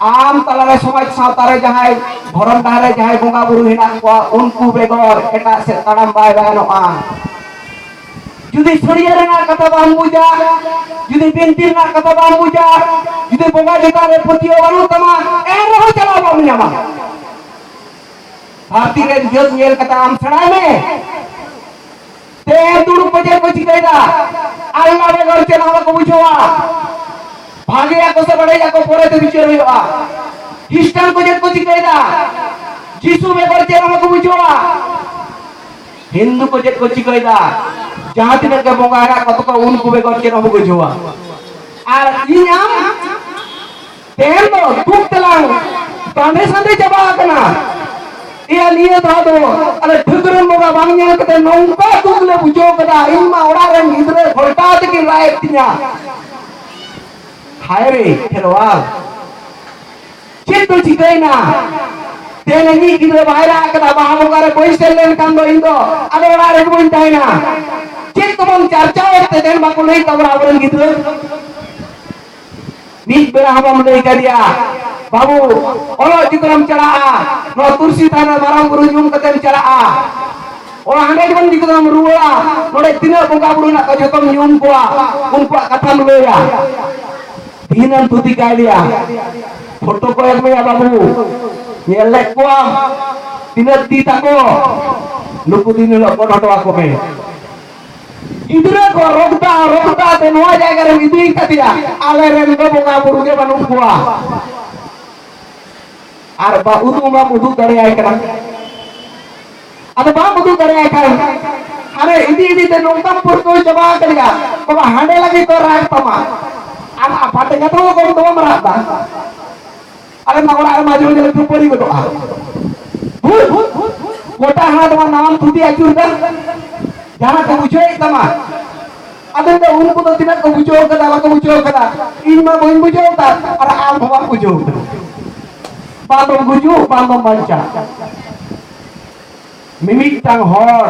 ᱟᱢ ᱛᱟᱞᱟᱨᱮ ᱥᱚᱢᱟᱡᱽ ᱥᱟᱶᱛᱟ ᱨᱮ ᱡᱟᱦᱟᱸᱭ ᱫᱷᱚᱨᱚᱢ ᱰᱟᱦᱟᱨ ᱨᱮ ᱡᱟᱦᱟᱸᱭ ᱵᱚᱸᱜᱟ ᱵᱩᱨᱩ ᱦᱮᱱᱟᱜ ᱠᱚᱣᱟ, ᱩᱱᱠᱩ ᱵᱮᱜᱚᱨ ᱮᱴᱟᱜ ᱥᱮᱫ ᱛᱟᱲᱟᱢ ᱵᱟᱭ ᱜᱟᱱᱚᱜᱼᱟ᱾ ᱡᱩᱫᱤ ᱥᱟᱹᱨᱭᱟᱹ ᱨᱮᱱᱟᱜ ᱠᱟᱛᱷᱟ ᱵᱟᱢ ᱵᱩᱡᱟ, ᱡᱩᱫᱤ ᱵᱤᱱᱛᱤ ᱨᱮᱱᱟᱜ ᱠᱟᱛᱷᱟ ᱵᱟᱢ ᱵᱩᱡᱟ, ᱡᱩᱫᱤ ᱵᱚᱸᱜᱟ ᱪᱮᱛᱟᱱ ᱨᱮ ᱯᱟᱹᱛᱭᱟᱹᱣ ᱵᱟᱹᱱᱩᱜ ᱛᱟᱢᱟ, ᱮᱱ ᱨᱮᱦᱚᱸ ᱪᱟᱞᱟᱣ ᱵᱟᱢ ᱧᱟᱢᱟ᱾ ᱫᱷᱟᱹᱨᱛᱤ ᱨᱮᱱ ᱡᱟᱹᱛ ᱧᱮᱞ ᱠᱟᱛᱮ ᱟᱢ ᱥᱮᱬᱟᱭ ᱢᱮ᱾ ᱛᱮᱦᱮᱧ ᱫᱩᱲᱩᱵ ᱠᱚ ᱪᱮᱫ ᱠᱚ ᱪᱤᱠᱟᱹᱭᱮᱫᱟ? ᱟᱞᱞᱟ ᱵᱮᱜᱚᱨ ᱪᱮᱫ ᱦᱚᱸ ᱵᱟᱠᱚ ᱵᱩᱡᱷᱟᱹᱣᱟ᱾ ᱵᱷᱟᱜᱮᱭᱟᱠᱚ ᱥᱮ ᱵᱟᱹᱲᱤᱡ ᱟᱠᱚ ᱯᱚᱨᱮᱛᱮ ᱵᱤᱪᱟᱹᱨ ᱦᱩᱭᱩᱜᱼᱟ᱾ ᱠᱷᱨᱤᱥᱴᱟᱱ ᱠᱚ ᱪᱮᱫ ᱠᱚ ᱪᱤᱠᱟᱹᱭᱮᱫᱟ? ᱡᱤᱥᱩ ᱵᱮᱜᱚᱨ ᱪᱮᱫ ᱦᱚᱸ ᱵᱟᱠᱚ ᱵᱩᱡᱷᱟᱹᱣᱟ᱾ ᱦᱤᱱᱫᱩ ᱠᱚ ᱪᱮᱫ ᱠᱚ ᱪᱤᱠᱟᱹᱭᱮᱫᱟ? ᱡᱟᱦᱟᱸ ᱛᱤᱱᱟᱹᱜ ᱜᱮ ᱵᱚᱸᱜᱟ ᱦᱮᱱᱟᱜ ᱠᱚ ᱛᱟᱠᱚ, ᱩᱱᱠᱩ ᱵᱮᱜᱚᱨ ᱪᱮᱫ ᱦᱚᱸ ᱵᱟᱠᱚ ᱵᱩᱡᱷᱟᱹᱣᱟ᱾ ᱟᱨ ᱤᱧ ᱟᱢ ᱛᱮᱦᱮᱧ ᱫᱚ ᱫᱩᱠ ᱛᱮᱞᱟᱝ ᱵᱟᱸᱫᱮ ᱥᱟᱸᱫᱮ ᱪᱟᱵᱟ ᱟᱠᱟᱱᱟ᱾ ᱮᱭᱟ, ᱱᱤᱭᱟᱹ ᱫᱷᱟᱣ ᱫᱚ ᱟᱞᱮ ᱴᱷᱟᱹᱠᱨᱟᱹᱱ ᱵᱚᱸᱜᱟ ᱵᱟᱝ ᱧᱮᱞ ᱠᱟᱛᱮ ᱱᱚᱝᱠᱟ ᱫᱩᱠ ᱞᱮ ᱵᱩᱡᱷᱟᱹᱣ ᱠᱟᱫᱟ᱾ ᱤᱧ ᱢᱟ ᱚᱲᱟᱜ ᱨᱮᱱ ᱜᱤᱫᱽᱨᱟᱹ ᱜᱷᱚᱞᱴᱟᱣ ᱛᱮᱠᱤᱱ ᱨᱟᱜ ᱮᱫ ᱛᱤᱧᱟ᱾ ᱦᱟᱭ ᱨᱮ ᱠᱷᱮᱨᱣᱟᱞ, ᱪᱮᱫ ᱫᱚ ᱪᱤᱠᱟᱹᱭᱮᱱᱟ? ᱛᱮᱦᱮᱧ ᱤᱧᱤᱡ ᱜᱤᱫᱽᱨᱟᱹ ᱵᱟᱭ ᱨᱟᱜ ᱠᱟᱫᱟ, ᱵᱟᱦᱟ ᱵᱚᱸᱜᱟ ᱨᱮ ᱵᱟᱹᱧ ᱥᱮᱱ ᱞᱮᱱᱠᱷᱟᱱ ᱫᱚ ᱤᱧ ᱫᱚ ᱟᱫᱚ ᱚᱲᱟᱜ ᱨᱮᱜᱮ ᱵᱟᱹᱧ ᱛᱟᱦᱮᱱᱟ᱾ ᱪᱮᱫ ᱠᱚᱵᱚᱱ ᱪᱟᱨᱪᱟᱣᱮᱫ ᱛᱮ ᱛᱮᱦᱮᱧ ᱵᱟᱠᱚ ᱞᱟᱹᱭ ᱛᱟᱵᱚᱱᱟ ᱟᱵᱚᱨᱮᱱ ᱜᱤᱫᱽᱨᱟᱹ? ᱢᱤᱫ ᱵᱮᱲᱟ ᱦᱚᱸ ᱵᱟᱢ ᱞᱟᱹᱭ ᱠᱟᱫᱮᱭᱟ, "ᱵᱟᱹᱵᱩ, ᱚᱞᱚᱜ ᱡᱩᱫᱤᱢ ᱪᱟᱞᱟᱜᱼᱟ, ᱱᱚᱣᱟ ᱛᱩᱞᱥᱤ ᱛᱷᱟᱱ ᱨᱮ ᱢᱟᱨᱟᱝ ᱵᱩᱨᱩ ᱧᱩᱢ ᱠᱟᱛᱮᱢ ᱪᱟᱞᱟᱜᱼᱟ, ᱚᱱᱟ ᱦᱟᱸᱰᱮ ᱡᱮᱢᱚᱱ ᱡᱩᱫᱤᱢ ᱨᱩᱣᱟᱹᱲᱟ, ᱱᱚᱰᱮ ᱛᱤᱱᱟᱹᱜ ᱵᱚᱸᱜᱟ ᱵᱩᱨᱩ ᱦᱮᱱᱟᱜ ᱠᱚᱣᱟ ᱡᱷᱚᱛᱚᱢ ᱧᱩᱢ ᱠᱚᱣᱟ, ᱩᱱᱠᱩᱣᱟᱜ ᱠᱟᱛᱷᱟᱢ ᱞᱟᱹᱭᱟ᱾" ᱛᱤᱦᱤᱧᱮᱢ ᱛᱷᱩᱛᱤ ᱠᱟᱭ ᱫᱮᱭᱟ, ᱯᱷᱳᱴᱳ ᱠᱚ ᱮᱢ ᱢᱮᱭᱟ ᱵᱟᱹᱵᱩ, ᱧᱮᱞ ᱞᱮᱫ ᱠᱚᱣᱟᱢ ᱛᱤᱱᱟᱹᱜ ᱛᱤ ᱛᱟᱠᱚ, ᱱᱩᱠᱩ ᱫᱤᱱ ᱦᱤᱞᱳᱜ ᱜᱚᱰ ᱦᱚᱴᱚ ᱟᱠᱚ ᱢᱮ᱾ ᱜᱤᱫᱽᱨᱟᱹ ᱠᱚ ᱨᱚᱜᱽᱫᱟ ᱨᱚᱜᱽᱫᱟ ᱛᱮ ᱱᱚᱣᱟ ᱡᱟᱭᱜᱟ ᱨᱮᱢ ᱤᱫᱤ ᱠᱟᱫᱮᱭᱟ, ᱟᱞᱮ ᱨᱮᱱ ᱫᱚ ᱵᱚᱸᱜᱟ ᱵᱩᱨᱩ ᱜᱮ ᱵᱟᱹᱱᱩᱜ ᱠᱚᱣᱟ᱾ ᱟᱨ ᱵᱟ ᱩᱫᱩᱜ ᱢᱟᱢ ᱩᱫᱩᱜ ᱫᱟᱲᱮᱭᱟᱭ ᱠᱟᱱᱟ, ᱟᱫᱚ ᱵᱟᱢ ᱩᱫᱩᱜ ᱫᱟᱲᱮᱭᱟᱭ ᱠᱷᱟᱱ, ᱦᱟᱱᱮ ᱤᱫᱤ ᱤᱫᱤ ᱛᱮ ᱱᱚᱝᱠᱟᱢ ᱯᱟᱹᱨᱠᱟᱹᱣ ᱪᱟᱵᱟ ᱠᱟᱫᱮᱭᱟ, ᱵᱟᱵᱟ ᱦᱟᱸᱰᱮ ᱞᱟᱹᱜᱤᱫ ᱫᱚ ᱨᱟᱜᱽ ᱛᱟᱢᱟ, ᱟᱢ ᱟᱯᱟᱛ ᱮᱸᱜᱟᱛ ᱦᱚᱸ ᱠᱚᱢ ᱫᱚ ᱵᱟᱢ ᱨᱟᱜ ᱫᱟ᱾ ᱟᱞᱮ ᱢᱟ ᱚᱲᱟᱜ ᱨᱮ ᱢᱟᱡᱷᱮ ᱢᱟᱡᱷᱮ ᱞᱮ ᱠᱷᱟᱹᱯᱟᱹᱨᱤ ᱜᱚᱫᱚᱜᱼᱟ᱾ ᱦᱩᱭ, ᱦᱩᱭ, ᱦᱩᱭ, ᱜᱚᱴᱟ ᱦᱟᱴ ᱢᱟ ᱱᱟᱣᱟᱢ ᱛᱷᱩᱛᱤ ᱟᱹᱪᱩᱨ ᱫᱟ, ᱡᱟᱦᱟᱸ ᱠᱚ ᱵᱩᱡᱷᱟᱹᱣᱮᱫ ᱛᱟᱢᱟ᱾ ᱟᱫᱚ ᱤᱧ ᱫᱚ ᱩᱱᱠᱩ ᱫᱚ ᱛᱤᱱᱟᱹᱜ ᱠᱚ ᱵᱩᱡᱷᱟᱹᱣ ᱠᱟᱫᱟ, ᱵᱟᱠᱚ ᱵᱩᱡᱷᱟᱹᱣ ᱠᱟᱫᱟ, ᱤᱧ ᱢᱟ ᱵᱟᱹᱧ ᱵᱩᱡᱷᱟᱹᱣ ᱠᱟᱫ, ᱟᱨ ᱟᱢ ᱦᱚᱸ ᱵᱟᱢ ᱵᱩᱡᱷᱟᱹᱣ ᱠᱟᱫᱟ᱾ ᱵᱟᱝ ᱫᱚᱢ ᱜᱩᱡᱩᱜ, ᱵᱟᱝ ᱫᱚᱢ ᱵᱟᱧᱪᱟᱜ᱾ ᱢᱤᱢᱤᱫᱴᱟᱝ ᱦᱚᱲ,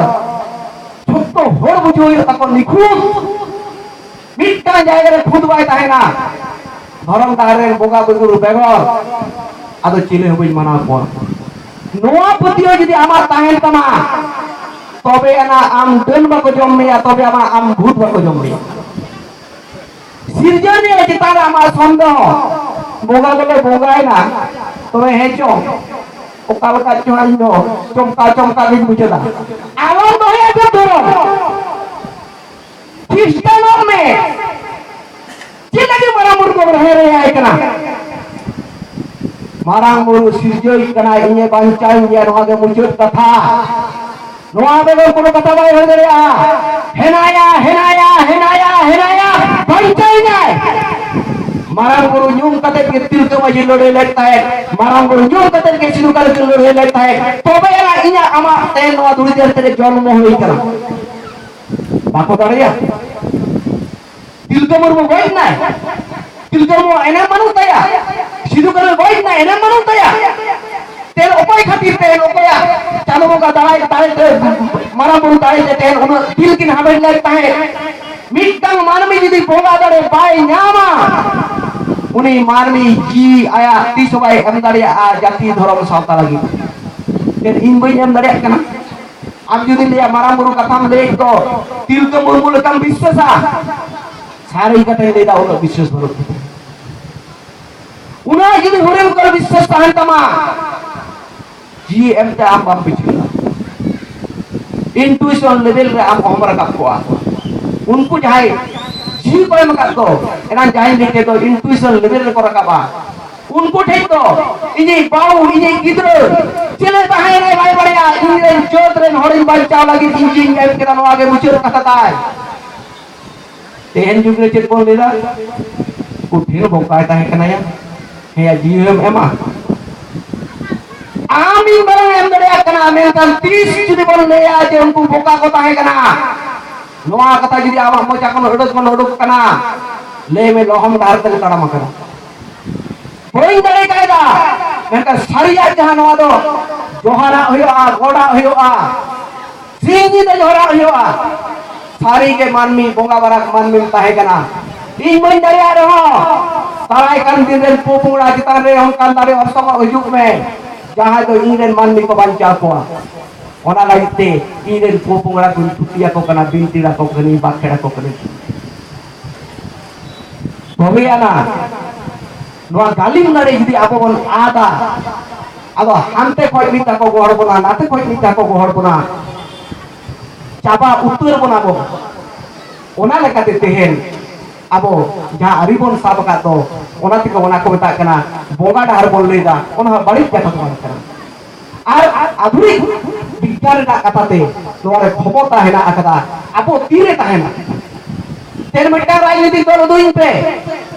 ᱡᱷᱚᱛᱚ ᱦᱚᱲ ᱵᱩᱡᱷᱟᱹᱣ ᱦᱩᱭᱩᱜ ᱛᱟᱠᱚ, ᱱᱤᱠᱷᱩᱛ ᱢᱤᱫᱴᱟᱝ ᱡᱟᱭᱜᱟ ᱨᱮ ᱠᱷᱩᱫ ᱵᱟᱭ ᱛᱟᱦᱮᱱᱟ᱾ ᱫᱷᱚᱨᱚᱢ ᱰᱟᱦᱟᱨ ᱨᱮᱱ ᱵᱚᱸᱜᱟ ᱵᱩᱨᱩ ᱵᱮᱜᱚᱨ ᱟᱫᱚ ᱪᱤᱞᱤ ᱦᱚᱸ ᱵᱟᱹᱧ ᱢᱟᱱᱟᱣ ᱠᱚᱣᱟ᱾ ᱱᱚᱣᱟ ᱯᱟᱹᱛᱭᱟᱹᱣ ᱡᱩᱫᱤ ᱟᱢᱟᱜ ᱛᱟᱦᱮᱱ ᱛᱟᱢᱟ, ᱛᱚᱵᱮ ᱟᱱᱟ ᱟᱢ ᱰᱟᱹᱱ ᱵᱟᱠᱚ ᱡᱚᱢ ᱢᱮᱭᱟ, ᱛᱚᱵᱮ ᱟᱢᱟᱜ ᱟᱢ ᱵᱷᱩᱛ ᱵᱟᱠᱚ ᱡᱚᱢ ᱢᱮᱭᱟ᱾ ᱥᱤᱨᱡᱚᱱᱤᱭᱟᱹ ᱪᱮᱛᱟᱱ ᱨᱮ ᱟᱢᱟᱜ ᱥᱚᱱᱫᱮᱦᱚ, ᱵᱚᱸᱜᱟ ᱫᱚᱞᱮ ᱵᱚᱸᱜᱟᱭᱮᱱᱟ, ᱛᱚᱵᱮ ᱦᱮᱸ ᱪᱚᱝ, ᱚᱠᱟ ᱞᱮᱠᱟ ᱪᱚᱝ ᱤᱧ ᱫᱚ ᱪᱚᱢᱠᱟ ᱪᱚᱢᱠᱟ ᱜᱤᱧ ᱵᱩᱡᱷᱟᱹᱣᱟ᱾ ᱟᱞᱚᱢ ᱫᱚᱦᱚᱭᱟ ᱡᱮ ᱫᱷᱚᱨᱚᱢ, ᱠᱷᱨᱤᱥᱴᱟᱱᱚᱜ ᱢᱮ᱾ ᱪᱮᱫ ᱞᱟᱹᱜᱤᱫ ᱢᱟᱨᱟᱝ ᱵᱩᱨᱩ ᱫᱚ ᱦᱮᱨᱮᱭᱟᱭ ᱠᱟᱱᱟ? ᱢᱟᱨᱟᱝ ᱵᱩᱨᱩ ᱥᱤᱨᱡᱟᱹᱣᱤᱡ ᱠᱟᱱᱟᱭ, ᱤᱧᱮ ᱵᱟᱧᱪᱟᱣᱤᱧ ᱜᱮᱭᱟ, ᱱᱚᱣᱟ ᱜᱮ ᱢᱩᱪᱟᱹᱫ ᱠᱟᱛᱷᱟ᱾ ᱱᱚᱣᱟ ᱵᱮᱜᱚᱨ ᱠᱳᱱᱳ ᱠᱟᱛᱷᱟ ᱵᱟᱭ ᱦᱩᱭ ᱫᱟᱲᱮᱭᱟᱜᱼᱟ᱾ ᱦᱮᱱᱟᱭᱟ, ᱦᱮᱱᱟᱭᱟ, ᱦᱮᱱᱟᱭᱟ, ᱦᱮᱱᱟᱭᱟ, ᱵᱟᱧᱪᱟᱣᱤᱧᱟᱭ᱾ ᱢᱟᱨᱟᱝ ᱵᱩᱨᱩ ᱧᱩᱢ ᱠᱟᱛᱮ ᱜᱮ ᱛᱤᱞᱠᱟᱹ ᱢᱟᱹᱡᱷᱤ ᱞᱟᱹᱲᱦᱟᱹᱭ ᱞᱮᱫ ᱛᱟᱦᱮᱸᱫ, ᱢᱟᱨᱟᱝ ᱵᱩᱨᱩ ᱧᱩᱢ ᱠᱟᱛᱮ ᱜᱮ ᱥᱤᱫᱩ ᱠᱟᱹᱱᱦᱩ ᱠᱤᱱ ᱞᱟᱹᱲᱦᱟᱹᱭ ᱞᱮᱫ ᱛᱟᱦᱮᱸᱫ, ᱛᱚᱵᱮ ᱮᱱᱟ ᱤᱧᱟᱹᱜ ᱟᱢᱟᱜ ᱛᱮ ᱱᱚᱣᱟ ᱫᱷᱩᱲᱤ ᱫᱷᱟᱹᱨᱛᱤ ᱨᱮ ᱡᱚᱱᱢᱚ ᱦᱩᱭ ᱠᱟᱱᱟ᱾ ᱵᱟᱠᱚ ᱫᱟᱲᱮᱭᱟᱜᱼᱟ᱾ ᱛᱤᱞᱠᱟᱹ ᱢᱩᱨᱢᱩ ᱜᱚᱡ ᱮᱱᱟᱭ, ᱛᱤᱞᱠᱟᱹ ᱢᱩᱨᱢᱩ ᱮᱱᱮᱢ ᱵᱟᱹᱱᱩᱜ ᱛᱟᱭᱟ, ᱥᱤᱫᱩ ᱠᱟᱹᱱᱦᱩ ᱜᱚᱡ ᱮᱱᱟᱭ, ᱮᱱᱮᱢ ᱵᱟᱹᱱᱩᱜ ᱛᱟᱭᱟ᱾ ᱛᱮᱦᱮᱧ ᱚᱠᱚᱭ ᱠᱷᱟᱹᱛᱤᱨ ᱛᱮ ᱚᱠᱚᱭᱟᱜ ᱪᱟᱸᱫᱚ ᱵᱚᱸᱜᱟ ᱫᱟᱨᱟᱭ ᱫᱟᱨᱮ ᱛᱮ, ᱢᱟᱨᱟᱝ ᱵᱩᱨᱩ ᱫᱟᱨᱟᱭ ᱛᱮ ᱛᱮᱦᱮᱧ ᱩᱱᱟᱹᱜ ᱫᱤᱞ ᱠᱤᱱ ᱦᱟᱢᱮᱴ ᱞᱮᱫ ᱛᱟᱦᱮᱸᱫ? ᱢᱤᱫᱴᱟᱝ ᱢᱟᱹᱱᱢᱤ ᱡᱩᱫᱤ ᱵᱚᱸᱜᱟ ᱫᱟᱲᱮ ᱵᱟᱭ ᱧᱟᱢᱟ, ᱩᱱᱤ ᱢᱟᱹᱱᱢᱤ ᱡᱤᱣᱤ ᱟᱭᱟᱜ ᱛᱤᱥ ᱦᱚᱸ ᱵᱟᱭ ᱮᱢ ᱫᱟᱲᱮᱭᱟᱜᱼᱟ ᱡᱟᱹᱛᱤ ᱫᱷᱚᱨᱚᱢ ᱥᱟᱶᱛᱟ ᱞᱟᱹᱜᱤᱫ᱾ ᱪᱮᱫ ᱤᱧ ᱵᱟᱹᱧ ᱮᱢ ᱫᱟᱲᱮᱭᱟᱜ ᱠᱟᱱᱟ? ᱟᱢ ᱡᱩᱫᱤ ᱞᱟᱹᱭᱟ ᱢᱟᱨᱟᱝ ᱵᱩᱨᱩ ᱠᱟᱛᱷᱟᱢ ᱞᱟᱹᱭ ᱠᱚ, ᱛᱤᱞᱠᱟᱹ ᱢᱩᱨᱢᱩ ᱞᱮᱠᱟᱢ ᱵᱤᱥᱣᱟᱥᱟ? ᱥᱟᱹᱨᱤ ᱠᱟᱛᱷᱟᱧ ᱞᱟᱹᱭ ᱫᱟ, ᱩᱱᱟᱹᱜ ᱵᱤᱥᱣᱟᱥ ᱵᱟᱹᱱᱩᱜ ᱛᱤᱧᱟ᱾ ᱩᱱᱟᱹᱜ ᱡᱩᱫᱤ ᱦᱩᱲᱩᱢ ᱠᱚᱨᱮ ᱵᱤᱥᱣᱟᱥ ᱛᱟᱦᱮᱱ ᱛᱟᱢᱟ, ᱡᱤᱣᱤ ᱮᱢ ᱛᱮ ᱟᱢ ᱵᱟᱢ ᱵᱩᱡᱷᱟᱹᱣᱟ᱾ Intuition level ᱨᱮ ᱟᱢ ᱚᱦᱚᱢ ᱨᱟᱠᱟᱵ ᱠᱚᱣᱟ᱾ ᱩᱱᱠᱩ ᱡᱟᱦᱟᱸᱭ ᱡᱤᱣᱤ ᱠᱚ ᱮᱢ ᱟᱠᱟᱫ ᱠᱚ, ᱮᱱᱟᱝ ᱡᱟᱦᱟᱸᱭ ᱞᱟᱹᱭ ᱠᱮᱫ ᱫᱚ, intuition level ᱨᱮᱠᱚ ᱨᱟᱠᱟᱵᱟ᱾ ᱩᱱᱠᱩ ᱴᱷᱮᱱ ᱫᱚ ᱤᱧᱤᱡ ᱵᱟᱹᱦᱩ, ᱤᱧᱤᱡ ᱜᱤᱫᱽᱨᱟᱹ ᱪᱮᱞᱮ ᱛᱟᱦᱮᱸᱭᱮᱱᱟᱭ ᱵᱟᱭ ᱵᱟᱲᱟᱭᱟ, ᱤᱧ ᱨᱮᱱ ᱡᱟᱹᱛ ᱨᱮᱱ ᱦᱚᱲᱤᱧ ᱵᱟᱧᱪᱟᱣ ᱞᱟᱹᱜᱤᱫ ᱤᱧ ᱡᱤᱣᱤᱧ ᱮᱢ ᱠᱮᱫᱟ, ᱱᱚᱣᱟ ᱜᱮ ᱢᱩᱪᱟᱹᱫ ᱠᱟᱛᱷᱟ ᱛᱟᱭ᱾ ᱛᱮᱦᱮᱧ ᱡᱩᱜᱽ ᱨᱮ ᱪᱮᱫ ᱵᱚᱱ ᱞᱟᱹᱭᱫᱟ? ᱠᱚᱴᱷᱤᱱ ᱵᱚᱠᱟᱭ ᱛᱟᱦᱮᱸ ᱠᱟᱱᱟᱭᱟ, ᱦᱮᱸᱭᱟ, ᱡᱤᱣᱤᱢ ᱮᱢᱟ? ᱟᱢ ᱤᱧ ᱵᱟᱞᱟᱝ ᱮᱢ ᱫᱟᱲᱮᱭᱟᱜ ᱠᱟᱱᱟ, ᱢᱮᱱᱠᱷᱟᱱ ᱛᱤᱥ ᱡᱩᱫᱤ ᱵᱚᱱ ᱞᱟᱹᱭᱟ ᱡᱮ ᱩᱱᱠᱩ ᱵᱚᱠᱟ ᱠᱚ ᱛᱟᱦᱮᱸ ᱠᱟᱱᱟ, ᱱᱚᱣᱟ ᱠᱟᱛᱷᱟ ᱡᱩᱫᱤ ᱟᱢᱟᱜ ᱢᱚᱪᱟ ᱠᱷᱚᱱ ᱩᱰᱩᱠ ᱠᱷᱚᱱ ᱩᱰᱩᱠ ᱠᱟᱱᱟ, ᱞᱟᱹᱭ ᱢᱮ, ᱞᱚᱦᱚᱢ ᱰᱟᱦᱟᱨ ᱛᱮᱞᱮ ᱛᱟᱲᱟᱢ ᱟᱠᱟᱫᱟ᱾ ᱵᱟᱹᱧ ᱫᱟᱲᱮ ᱠᱟᱭᱫᱟ, ᱢᱮᱱᱠᱷᱟᱱ ᱥᱟᱹᱨᱤᱭᱟᱜ ᱡᱟᱦᱟᱸ ᱱᱚᱣᱟ ᱫᱚ ᱡᱚᱦᱟᱨᱟᱜ ᱦᱩᱭᱩᱜᱼᱟ, ᱜᱚᱰᱟᱜ ᱦᱩᱭᱩᱜᱼᱟ, ᱥᱤᱧ ᱧᱤᱫᱟᱹ ᱡᱚᱦᱟᱨᱟᱜ ᱦᱩᱭᱩᱜᱼᱟ᱾ ᱥᱟᱹᱨᱤ ᱜᱮ ᱢᱟᱹᱱᱢᱤ ᱵᱚᱸᱜᱟ ᱵᱟᱨᱟᱠ ᱢᱟᱹᱱᱢᱤᱢ ᱛᱟᱦᱮᱸ ᱠᱟᱱᱟ᱾ ᱤᱧ ᱵᱟᱹᱧ ᱫᱟᱲᱮᱭᱟᱜ ᱨᱮᱦᱚᱸ, ᱫᱟᱨᱟᱭ ᱠᱟᱱ ᱫᱤᱱ ᱨᱮᱱ ᱯᱚᱯᱚᱝᱲᱟ ᱪᱮᱛᱟᱱ ᱨᱮ ᱚᱱᱠᱟᱱ ᱫᱟᱲᱮ ᱚᱨᱥᱚᱝᱚᱜ ᱦᱤᱡᱩᱜ ᱢᱮ, ᱡᱟᱦᱟᱸᱭ ᱫᱚ ᱤᱧ ᱨᱮᱱ ᱢᱟᱹᱱᱢᱤ ᱠᱚ ᱵᱟᱧᱪᱟᱣ ᱠᱚᱣᱟ᱾ ᱚᱱᱟ ᱞᱟᱹᱜᱤᱫ ᱛᱮ ᱤᱧ ᱨᱮᱱ ᱯᱚᱯᱚᱝᱲᱟ ᱠᱚᱧ ᱛᱷᱩᱛᱤ ᱟᱠᱚ ᱠᱟᱱᱟ, ᱵᱤᱱᱛᱤ ᱟᱠᱚ ᱠᱟᱹᱱᱟᱹᱧ, ᱵᱟᱠᱷᱮᱲ ᱟᱠᱚ ᱠᱟᱹᱱᱟᱹᱧ᱾ ᱛᱚᱵᱮ ᱟᱱᱟ ᱱᱚᱣᱟ ᱜᱟᱹᱞᱤᱢ ᱫᱟᱲᱮ ᱡᱩᱫᱤ ᱟᱵᱚ ᱵᱚᱱ ᱟᱫᱟ, ᱟᱫᱚ ᱦᱟᱱᱛᱮ ᱠᱷᱚᱡ ᱢᱤᱫ ᱫᱷᱟᱣ ᱠᱚ ᱜᱚᱦᱚᱲ ᱵᱚᱱᱟ, ᱱᱟᱛᱮ ᱠᱷᱚᱡ ᱢᱤᱫ ᱫᱷᱟᱣ ᱠᱚ ᱜᱚᱦᱚᱲ ᱵᱚᱱᱟ, ᱪᱟᱵᱟ ᱩᱛᱟᱹᱨ ᱵᱚᱱᱟ ᱵᱚᱱ᱾ ᱚᱱᱟ ᱞᱮᱠᱟᱛᱮ ᱛᱮᱦᱮᱧ ᱟᱵᱚ ᱡᱟᱦᱟᱸ ᱟᱹᱨᱤ ᱵᱚᱱ ᱥᱟᱵ ᱟᱠᱟᱫ ᱫᱚ, ᱚᱱᱟ ᱛᱮᱜᱮ ᱚᱱᱟ ᱠᱚ ᱢᱮᱛᱟᱜ ᱠᱟᱱᱟ ᱵᱚᱸᱜᱟ ᱰᱟᱦᱟᱨ ᱵᱚᱱ ᱞᱟᱹᱭᱫᱟ, ᱚᱱᱟ ᱦᱚᱸ ᱵᱟᱹᱲᱤᱡ ᱠᱟᱛᱷᱟ ᱫᱚ ᱵᱟᱝ ᱠᱟᱱᱟ᱾ ᱟᱨ ᱟᱫᱷᱩᱱᱤᱠ ᱵᱤᱜᱽᱜᱟᱱ ᱨᱮᱱᱟᱜ ᱠᱟᱛᱷᱟ ᱛᱮ ᱱᱚᱣᱟ ᱨᱮ ᱠᱷᱚᱢᱚᱛᱟ ᱦᱮᱱᱟᱜ ᱟᱠᱟᱫᱟ, ᱟᱵᱚ ᱛᱤᱨᱮ ᱛᱟᱦᱮᱱᱟ᱾ ᱛᱮᱦᱮᱧ ᱢᱤᱫᱴᱟᱝ ᱨᱟᱡᱽᱱᱤᱛᱤᱠ ᱫᱚᱞ ᱩᱫᱩᱜ ᱤᱧ ᱯᱮ,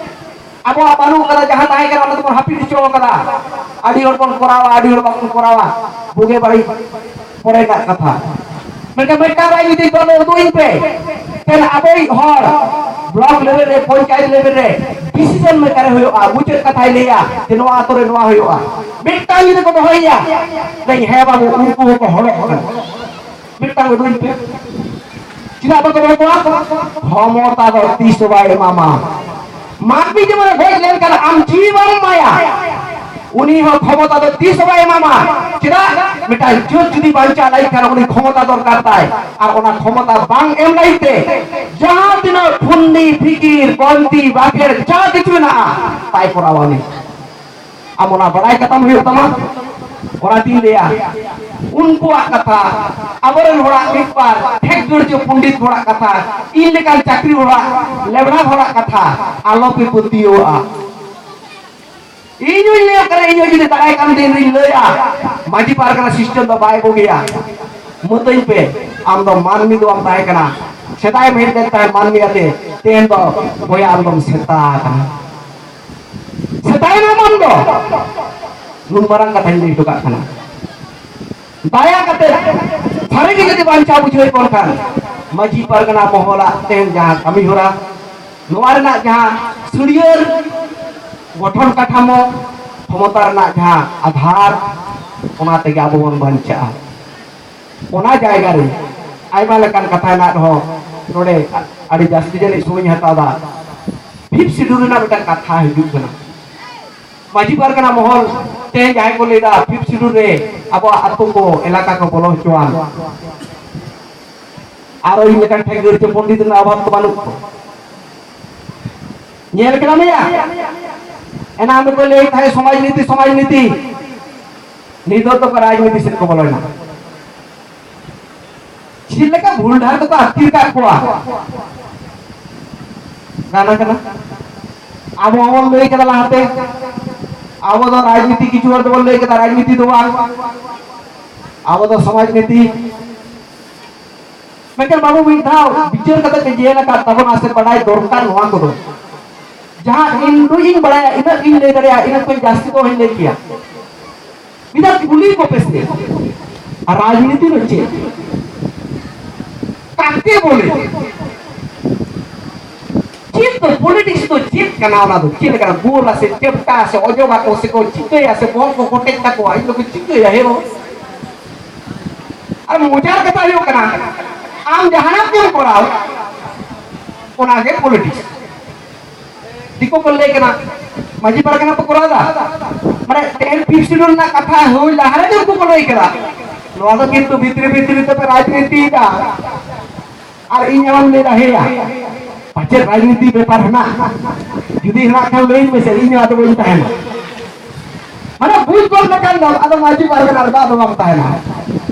ᱟᱵᱚᱣᱟᱜ ᱵᱟᱹᱱᱩᱜ ᱠᱟᱫᱟ, ᱡᱟᱦᱟᱸ ᱛᱟᱦᱮᱸ ᱠᱟᱱᱟ ᱚᱱᱟ ᱫᱚᱵᱚᱱ ᱦᱟᱹᱯᱤᱫ ᱦᱚᱪᱚ ᱠᱟᱫᱟ᱾ ᱟᱹᱰᱤ ᱦᱚᱲ ᱵᱚᱱ ᱠᱚᱨᱟᱣᱟ, ᱟᱹᱰᱤ ᱦᱚᱲ ᱵᱟᱵᱚᱱ ᱠᱚᱨᱟᱣᱟ, ᱵᱩᱜᱤ ᱵᱟᱹᱲᱤᱡ ᱯᱚᱨᱮ ᱨᱮᱱᱟᱜ ᱠᱟᱛᱷᱟ᱾ ᱢᱮᱱᱠᱷᱟᱱ ᱢᱤᱫᱴᱟᱝ ᱨᱟᱡᱽᱱᱤᱛᱤᱠ ᱫᱚᱞ ᱩᱫᱩᱜ ᱤᱧ ᱯᱮ, ᱛᱮᱦᱮᱧ ᱟᱵᱚᱭᱤᱡ ᱦᱚᱲ ᱵᱞᱚᱠ ᱞᱮᱵᱮᱞ ᱨᱮ, ᱯᱚᱧᱪᱟᱭᱮᱛ ᱞᱮᱵᱮᱞ ᱨᱮ ᱰᱤᱥᱤᱥᱚᱱ ᱢᱮᱠᱟᱨᱮ ᱦᱩᱭᱩᱜᱼᱟ, ᱢᱩᱪᱟᱹᱫ ᱠᱟᱛᱷᱟᱭ ᱞᱟᱹᱭᱟ ᱡᱮ ᱱᱚᱣᱟ ᱟᱛᱳ ᱨᱮ ᱱᱚᱣᱟ ᱦᱩᱭᱩᱜᱼᱟ᱾ ᱢᱤᱫᱴᱟᱝ ᱡᱩᱫᱤ ᱠᱚ ᱫᱚᱦᱚᱭᱮᱭᱟ, ᱞᱟᱹᱭ, ᱦᱮᱸ ᱵᱟᱹᱵᱩ, ᱩᱱᱠᱩ ᱦᱚᱸᱠᱚ ᱦᱚᱲᱚᱜ ᱠᱟᱱᱟ᱾ ᱢᱤᱫᱴᱟᱝ ᱩᱫᱩᱜ ᱯᱮ᱾ ᱪᱮᱫᱟᱜ ᱵᱟᱠᱚ ᱫᱚᱦᱚ ᱠᱚᱣᱟ? ᱠᱷᱚᱢᱚᱛᱟ ᱫᱚ ᱛᱤᱥ ᱦᱚᱸ ᱵᱟᱭ ᱮᱢᱟᱢᱟ᱾ ᱢᱟᱹᱱᱢᱤ ᱡᱮᱢᱚᱱ ᱜᱚᱡ ᱞᱮᱱᱠᱷᱟᱱ ᱟᱢ ᱡᱤᱣᱤ ᱵᱟᱢ ᱮᱢᱟᱭᱟ, ᱩᱱᱤ ᱦᱚᱸ ᱠᱷᱚᱢᱚᱛᱟ ᱫᱚ ᱛᱤᱥ ᱦᱚᱸ ᱵᱟᱭ ᱮᱢᱟᱢᱟ᱾ ᱪᱮᱫᱟᱜ? ᱢᱤᱫᱴᱟᱝ ᱡᱟᱹᱛ ᱡᱩᱫᱤ ᱵᱟᱧᱪᱟᱣ ᱞᱟᱹᱜᱤᱫ ᱠᱷᱟᱱ ᱩᱱᱤ ᱠᱷᱚᱢᱚᱛᱟ ᱫᱚᱨᱠᱟᱨ ᱛᱟᱭ, ᱟᱨ ᱚᱱᱟ ᱠᱷᱚᱢᱚᱛᱟ ᱵᱟᱝ ᱮᱢ ᱞᱟᱹᱜᱤᱫ ᱛᱮ ᱡᱟᱦᱟᱸ ᱛᱤᱱᱟᱹᱜ ᱯᱷᱩᱱᱰᱤ, ᱯᱷᱤᱠᱤᱨ, ᱵᱚᱱᱛᱤ, ᱵᱟᱠᱷᱮᱲ, ᱡᱟ ᱠᱤᱪᱷᱩ ᱢᱮᱱᱟᱜᱼᱟ, ᱛᱟᱭ ᱠᱚᱨᱟᱣᱟ ᱩᱱᱤ᱾ ᱟᱢ ᱚᱱᱟ ᱵᱟᱲᱟᱭ ᱠᱟᱛᱟᱢ ᱦᱩᱭᱩᱜ ᱛᱟᱢᱟ᱾ ᱚᱱᱟᱛᱤᱧ ᱞᱟᱹᱭᱟ, ᱩᱱᱠᱩᱣᱟᱜ ᱠᱟᱛᱷᱟ, ᱟᱵᱚᱨᱮᱱ ᱦᱚᱲᱟᱜ ᱢᱤᱫ ᱵᱟᱨ ᱴᱷᱮᱠ ᱜᱟᱹᱲᱪᱟᱹ ᱯᱚᱱᱰᱤᱛ ᱦᱚᱲᱟᱜ ᱠᱟᱛᱷᱟ, ᱤᱧ ᱞᱮᱠᱟᱱ ᱪᱟᱹᱠᱨᱤ ᱦᱚᱲᱟᱜ, ᱞᱮᱵᱲᱟ ᱦᱚᱲᱟᱜ ᱠᱟᱛᱷᱟ ᱟᱞᱚᱯᱮ ᱯᱟᱹᱛᱭᱟᱹᱣᱟᱜᱼᱟ᱾ ᱤᱧ ᱦᱚᱸᱧ ᱞᱟᱹᱭ ᱠᱟᱱᱟ, ᱤᱧ ᱦᱚᱸ ᱡᱩᱫᱤ ᱫᱟᱨᱟᱭ ᱠᱟᱱ ᱫᱤᱱ ᱨᱤᱧ ᱞᱟᱹᱭᱟ, ᱢᱟᱹᱡᱷᱤ ᱯᱟᱨᱜᱟᱱᱟ ᱥᱤᱥᱴᱮᱢ ᱫᱚ ᱵᱟᱭ ᱵᱩᱜᱤᱭᱟ᱾ ᱢᱟᱹᱛᱟᱹᱧ ᱯᱮ, ᱟᱢ ᱫᱚ ᱢᱟᱹᱱᱢᱤ ᱫᱚ ᱵᱟᱢ ᱛᱟᱦᱮᱸ ᱠᱟᱱᱟ᱾ ᱥᱮᱫᱟᱭ ᱮᱢ ᱦᱮᱡ ᱞᱮᱱ ᱛᱟᱦᱮᱸᱫ ᱢᱟᱹᱱᱢᱤ ᱟᱛᱮ, ᱛᱮᱦᱮᱧ ᱫᱚ ᱵᱚᱭᱦᱟ ᱟᱢ ᱫᱚᱢ ᱥᱮᱛᱟ ᱟᱠᱟᱱᱟ᱾ ᱥᱮᱛᱟᱭ ᱱᱟᱢ ᱟᱢ ᱫᱚ᱾ ᱱᱩᱱ ᱢᱟᱨᱟᱝ ᱠᱟᱛᱷᱟᱧ ᱞᱟᱹᱭ ᱦᱚᱴᱚ ᱠᱟᱜ ᱠᱟᱱᱟ᱾ ᱫᱟᱭᱟ ᱠᱟᱛᱮ ᱥᱟᱹᱨᱤ ᱜᱮ ᱡᱩᱫᱤ ᱵᱟᱧᱪᱟᱣ ᱵᱩᱡᱷᱟᱹᱣ ᱠᱚ ᱠᱷᱟᱱ, ᱢᱟᱹᱡᱷᱤ ᱯᱟᱨᱜᱟᱱᱟ ᱢᱚᱦᱚᱞᱟᱜ ᱛᱮᱦᱮᱧ ᱡᱟᱦᱟᱸ ᱠᱟᱹᱢᱤ ᱦᱚᱨᱟ, ᱱᱚᱣᱟ ᱨᱮᱱᱟᱜ ᱡᱟᱦᱟᱸ ᱥᱟᱹᱲᱭᱟᱹᱨ ᱜᱚᱴᱷᱚᱱ ᱠᱟᱴᱷᱟᱢᱳ, ᱠᱷᱚᱢᱚᱛᱟ ᱨᱮᱱᱟᱜ ᱡᱟᱦᱟᱸ ᱟᱫᱷᱟᱨ, ᱚᱱᱟ ᱛᱮᱜᱮ ᱟᱵᱚ ᱵᱚᱱ ᱵᱟᱧᱪᱟᱜᱼᱟ᱾ ᱚᱱᱟ ᱡᱟᱭᱜᱟ ᱨᱮ ᱟᱭᱢᱟ ᱞᱮᱠᱟᱱ ᱠᱟᱛᱷᱟ ᱦᱮᱱᱟᱜ ᱨᱮᱦᱚᱸ, ᱱᱚᱰᱮ ᱟᱹᱰᱤ ᱡᱟᱹᱥᱛᱤ ᱡᱟᱹᱱᱤᱡ ᱥᱚᱢᱚᱭᱤᱧ ᱦᱟᱛᱟᱣ ᱮᱫᱟ᱾ ᱯᱷᱤᱯᱛᱷ ᱥᱤᱰᱩᱞ ᱨᱮᱱᱟᱜ ᱢᱤᱫᱴᱟᱝ ᱠᱟᱛᱷᱟ ᱦᱤᱡᱩᱜ ᱠᱟᱱᱟ᱾ ᱢᱟᱹᱡᱷᱤ ᱯᱟᱨᱜᱟᱱᱟ ᱢᱚᱦᱚᱞ ᱛᱮᱦᱮᱧ ᱡᱟᱦᱟᱸᱭ ᱠᱚ ᱞᱟᱹᱭᱫᱟ ᱯᱷᱤᱯᱛᱷ ᱥᱤᱰᱩᱞ ᱨᱮ ᱟᱵᱚᱣᱟᱜ ᱟᱹᱛᱩ ᱠᱚ, ᱮᱞᱟᱠᱟ ᱠᱚ ᱵᱚᱞᱚ ᱦᱚᱪᱚᱣᱟᱱ, ᱟᱨᱚ ᱤᱧ ᱞᱮᱠᱟᱱ ᱴᱷᱮᱱ ᱜᱟᱹᱨᱪᱟᱹ ᱯᱚᱱᱰᱤᱛ ᱨᱮᱱᱟᱜ ᱚᱵᱷᱟᱵ ᱫᱚ ᱵᱟᱹᱱᱩᱜ ᱠᱚᱣᱟ᱾ ᱧᱮᱞ ᱠᱮᱫᱟᱢ ᱭᱟ, ᱮᱱᱟᱝ ᱫᱚᱠᱚ ᱞᱟᱹᱭ ᱛᱟᱦᱮᱸ ᱥᱚᱢᱟᱡᱽ ᱱᱤᱛᱤ, ᱥᱚᱢᱟᱡᱽ ᱱᱤᱛᱤ, ᱱᱤᱛᱚᱜ ᱫᱚᱠᱚ ᱨᱟᱡᱽᱱᱤᱛᱤ ᱥᱮᱫ ᱠᱚ ᱵᱚᱞᱚᱭᱮᱱᱟ᱾ ᱪᱮᱫ ᱞᱮᱠᱟ ᱵᱷᱩᱞ ᱰᱟᱦᱟᱨ ᱫᱚᱠᱚ ᱟᱹᱛᱠᱤᱨ ᱠᱟᱜ ᱠᱚᱣᱟ᱾ ᱜᱟᱱ ᱠᱟᱱᱟ᱾ ᱟᱵᱚ ᱦᱚᱸᱵᱚᱱ ᱞᱟᱹᱭ ᱠᱟᱫᱟ ᱞᱟᱦᱟᱛᱮ, ᱟᱵᱚ ᱫᱚ ᱨᱟᱡᱽᱱᱤᱛᱤ, ᱠᱤᱪᱷᱩ ᱦᱚᱲ ᱫᱚᱵᱚᱱ ᱞᱟᱹᱭ ᱠᱟᱫᱟ ᱨᱟᱡᱽᱱᱤᱛᱤ ᱫᱚ ᱵᱟᱝ, ᱟᱵᱚ ᱫᱚ ᱥᱚᱢᱟᱡᱽ ᱱᱤᱛᱤ᱾ ᱢᱮᱱᱠᱷᱟᱱ ᱵᱟᱹᱵᱩ, ᱢᱤᱫ ᱫᱷᱟᱣ ᱵᱤᱪᱟᱹᱨ ᱠᱟᱛᱮ ᱯᱮ ᱧᱮᱞ ᱟᱠᱟᱫ ᱛᱟᱵᱚᱱᱟ ᱥᱮ ᱵᱟᱰᱟᱭ ᱫᱚᱨᱠᱟᱨ ᱱᱚᱣᱟ ᱠᱚᱫᱚ᱾ ᱡᱟᱦᱟᱸ ᱤᱧ ᱱᱩᱭ ᱤᱧ ᱵᱟᱲᱟᱭᱟ, ᱤᱱᱟᱹᱜ ᱜᱤᱧ ᱞᱟᱹᱭ ᱫᱟᱲᱮᱭᱟᱜᱼᱟ, ᱤᱱᱟᱹ ᱠᱷᱚᱱ ᱡᱟᱹᱥᱛᱤ ᱫᱚ ᱚᱦᱚᱧ ᱞᱟᱹᱭ ᱠᱮᱭᱟ᱾ ᱢᱤᱫ ᱫᱷᱟᱣ ᱠᱩᱞᱤ ᱠᱚᱯᱮ ᱥᱮ, ᱟᱨ ᱨᱟᱡᱽᱱᱤᱛᱤ ᱫᱚ ᱪᱮᱫ? ᱠᱟᱠᱮ ᱵᱚᱞᱮ? ᱪᱮᱫ ᱫᱚ, ᱯᱚᱞᱤᱴᱤᱠᱥ ᱫᱚ ᱪᱮᱫ ᱠᱟᱱᱟ? ᱚᱱᱟ ᱫᱚ ᱪᱮᱫ ᱞᱮᱠᱟᱱᱟ? ᱜᱳᱞᱟ ᱥᱮ ᱪᱮᱯᱴᱟ ᱥᱮ ᱚᱡᱚᱜᱟ ᱠᱚ ᱥᱮ ᱠᱚ ᱪᱤᱠᱟᱹᱭᱟ ᱥᱮ ᱵᱚᱦᱚᱜ ᱠᱚ ᱠᱚᱴᱮᱡ ᱛᱟᱠᱚᱣᱟ? ᱤᱧ ᱫᱚᱠᱚ ᱪᱤᱠᱟᱹᱭᱟ? ᱦᱮ ᱵᱟᱵᱟ, ᱟᱨ ᱢᱚᱡᱟᱨ ᱠᱟᱛᱷᱟ ᱦᱩᱭᱩᱜ ᱠᱟᱱᱟ, ᱟᱢ ᱡᱟᱦᱟᱱᱟᱜ ᱜᱮᱢ ᱠᱚᱨᱟᱣ, ᱚᱱᱟᱜᱮ ᱯᱚᱞᱤᱴᱤᱠᱥ᱾ ᱫᱤᱠᱩ ᱠᱚ ᱞᱟᱹᱭ ᱠᱟᱱᱟ, ᱢᱟᱹᱡᱷᱤ ᱯᱟᱨᱜᱟᱱᱟ ᱠᱚ ᱠᱚᱨᱟᱣ ᱮᱫᱟ, ᱢᱟᱱᱮ ᱴᱮᱱ ᱯᱷᱤᱯᱛᱷ ᱥᱤᱰᱩᱞ ᱨᱮᱱᱟᱜ ᱠᱟᱛᱷᱟ ᱦᱩᱭ ᱞᱟᱦᱟ ᱨᱮᱜᱮ ᱩᱱᱠᱩ ᱠᱚ ᱞᱟᱹᱭ ᱠᱟᱫᱟ᱾ ᱱᱚᱣᱟ ᱫᱚ ᱠᱤᱱᱛᱩ ᱵᱷᱤᱛᱨᱤ ᱵᱷᱤᱛᱨᱤ ᱛᱮᱯᱮ ᱨᱟᱡᱽᱱᱤᱛᱤᱭᱮᱫᱟ᱾ ᱟᱨ ᱤᱧ ᱟᱢᱮᱢ ᱞᱟᱹᱭ ᱫᱟ, ᱦᱮᱭᱟ, ᱯᱟᱪᱮᱫ ᱨᱟᱡᱽᱱᱤᱛᱤ ᱵᱮᱯᱟᱨ ᱦᱮᱱᱟᱜ? ᱡᱩᱫᱤ ᱦᱮᱱᱟᱜ ᱠᱷᱟᱱ ᱞᱟᱹᱭ ᱢᱮᱥᱮ, ᱤᱧ ᱦᱚᱸ ᱟᱫᱚ ᱵᱟᱹᱧ ᱛᱟᱦᱮᱱᱟ᱾ ᱢᱟᱱᱮ ᱵᱩᱡᱽ ᱜᱚᱫ ᱞᱮᱠᱷᱟᱱ ᱫᱚ ᱟᱫᱚ ᱢᱟᱹᱡᱷᱤ ᱯᱟᱨᱜᱟᱱᱟ ᱨᱮᱫᱚ ᱟᱫᱚ ᱵᱟᱢ ᱛᱟᱦᱮᱱᱟ᱾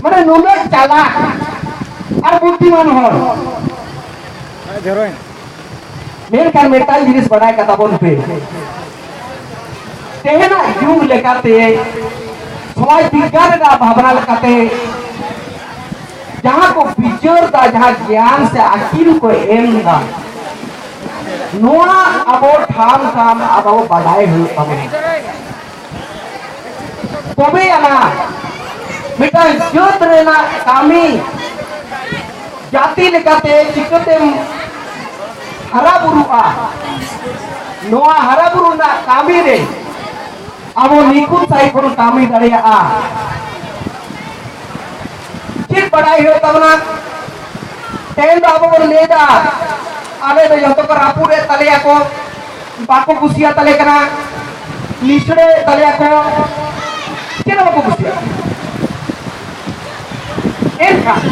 ᱢᱟᱱᱮ ᱱᱩᱱᱟᱹᱜ ᱪᱟᱞᱟᱠ ᱟᱨ ᱵᱩᱫᱽᱫᱷᱤᱢᱟᱱ ᱦᱚᱲ᱾ ᱢᱮᱱᱠᱷᱟᱱ ᱢᱤᱫᱴᱟᱝ ᱡᱤᱱᱤᱥ ᱵᱟᱰᱟᱭ ᱠᱟᱛᱟ ᱵᱚᱱ ᱯᱮ, ᱛᱮᱦᱮᱧᱟᱜ ᱡᱩᱜᱽ ᱞᱮᱠᱟᱛᱮ, ᱥᱚᱢᱟᱡᱽ ᱵᱤᱜᱽᱜᱟᱱ ᱨᱮᱱᱟᱜ ᱵᱷᱟᱵᱽᱱᱟ ᱞᱮᱠᱟᱛᱮ, ᱡᱟᱦᱟᱸ ᱠᱚ ᱵᱤᱪᱟᱹᱨ ᱫᱟ, ᱡᱟᱦᱟᱸ ᱜᱮᱭᱟᱱ ᱥᱮ ᱟᱹᱠᱤᱞ ᱠᱚ ᱮᱢ ᱫᱟ, ᱱᱚᱣᱟ ᱟᱵᱚ ᱴᱷᱟᱢ ᱴᱷᱟᱢ ᱟᱵᱚ ᱵᱟᱰᱟᱭ ᱦᱩᱭᱩᱜ ᱛᱟᱵᱚᱱᱟ᱾ ᱛᱚᱵᱮ ᱟᱱᱟᱜ ᱢᱤᱫᱴᱟᱝ ᱡᱟᱹᱛ ᱨᱮᱱᱟᱜ ᱠᱟᱹᱢᱤ, ᱡᱟᱹᱛᱤ ᱞᱮᱠᱟᱛᱮ ᱪᱤᱠᱟᱹᱛᱮᱢ ᱦᱟᱨᱟ ᱵᱩᱨᱩᱜᱼᱟ, ᱱᱚᱣᱟ ᱦᱟᱨᱟ ᱵᱩᱨᱩ ᱨᱮᱱᱟᱜ ᱠᱟᱹᱢᱤ ᱨᱮ ᱟᱵᱚ ᱱᱤᱠᱷᱩᱛ ᱥᱟᱺᱦᱤᱡ ᱵᱚᱱ ᱠᱟᱹᱢᱤ ᱫᱟᱲᱮᱭᱟᱜᱼᱟ᱾ ᱪᱮᱫ ᱵᱟᱰᱟᱭ ᱦᱩᱭᱩᱜ ᱛᱟᱵᱚᱱᱟ? ᱛᱮᱦᱮᱧ ᱫᱚ ᱟᱵᱚ ᱵᱚᱱ ᱞᱟᱹᱭ ᱮᱫᱟ, ᱟᱞᱮ ᱫᱚ ᱡᱚᱛᱚ ᱠᱚ ᱨᱟᱹᱯᱩᱫ ᱮᱫ ᱛᱟᱞᱮᱭᱟ ᱠᱚ, ᱵᱟᱠᱚ ᱠᱩᱥᱤᱭᱟᱜ ᱛᱟᱞᱮ ᱠᱟᱱᱟ, ᱱᱤᱥᱲᱟᱹ ᱮᱫ ᱛᱟᱞᱮᱭᱟ ᱠᱚ, ᱪᱮᱫ ᱦᱚᱸ ᱵᱟᱠᱚ ᱠᱩᱥᱤᱭᱟᱜ ᱠᱟᱱᱟ᱾ ᱮᱱᱠᱷᱟᱱ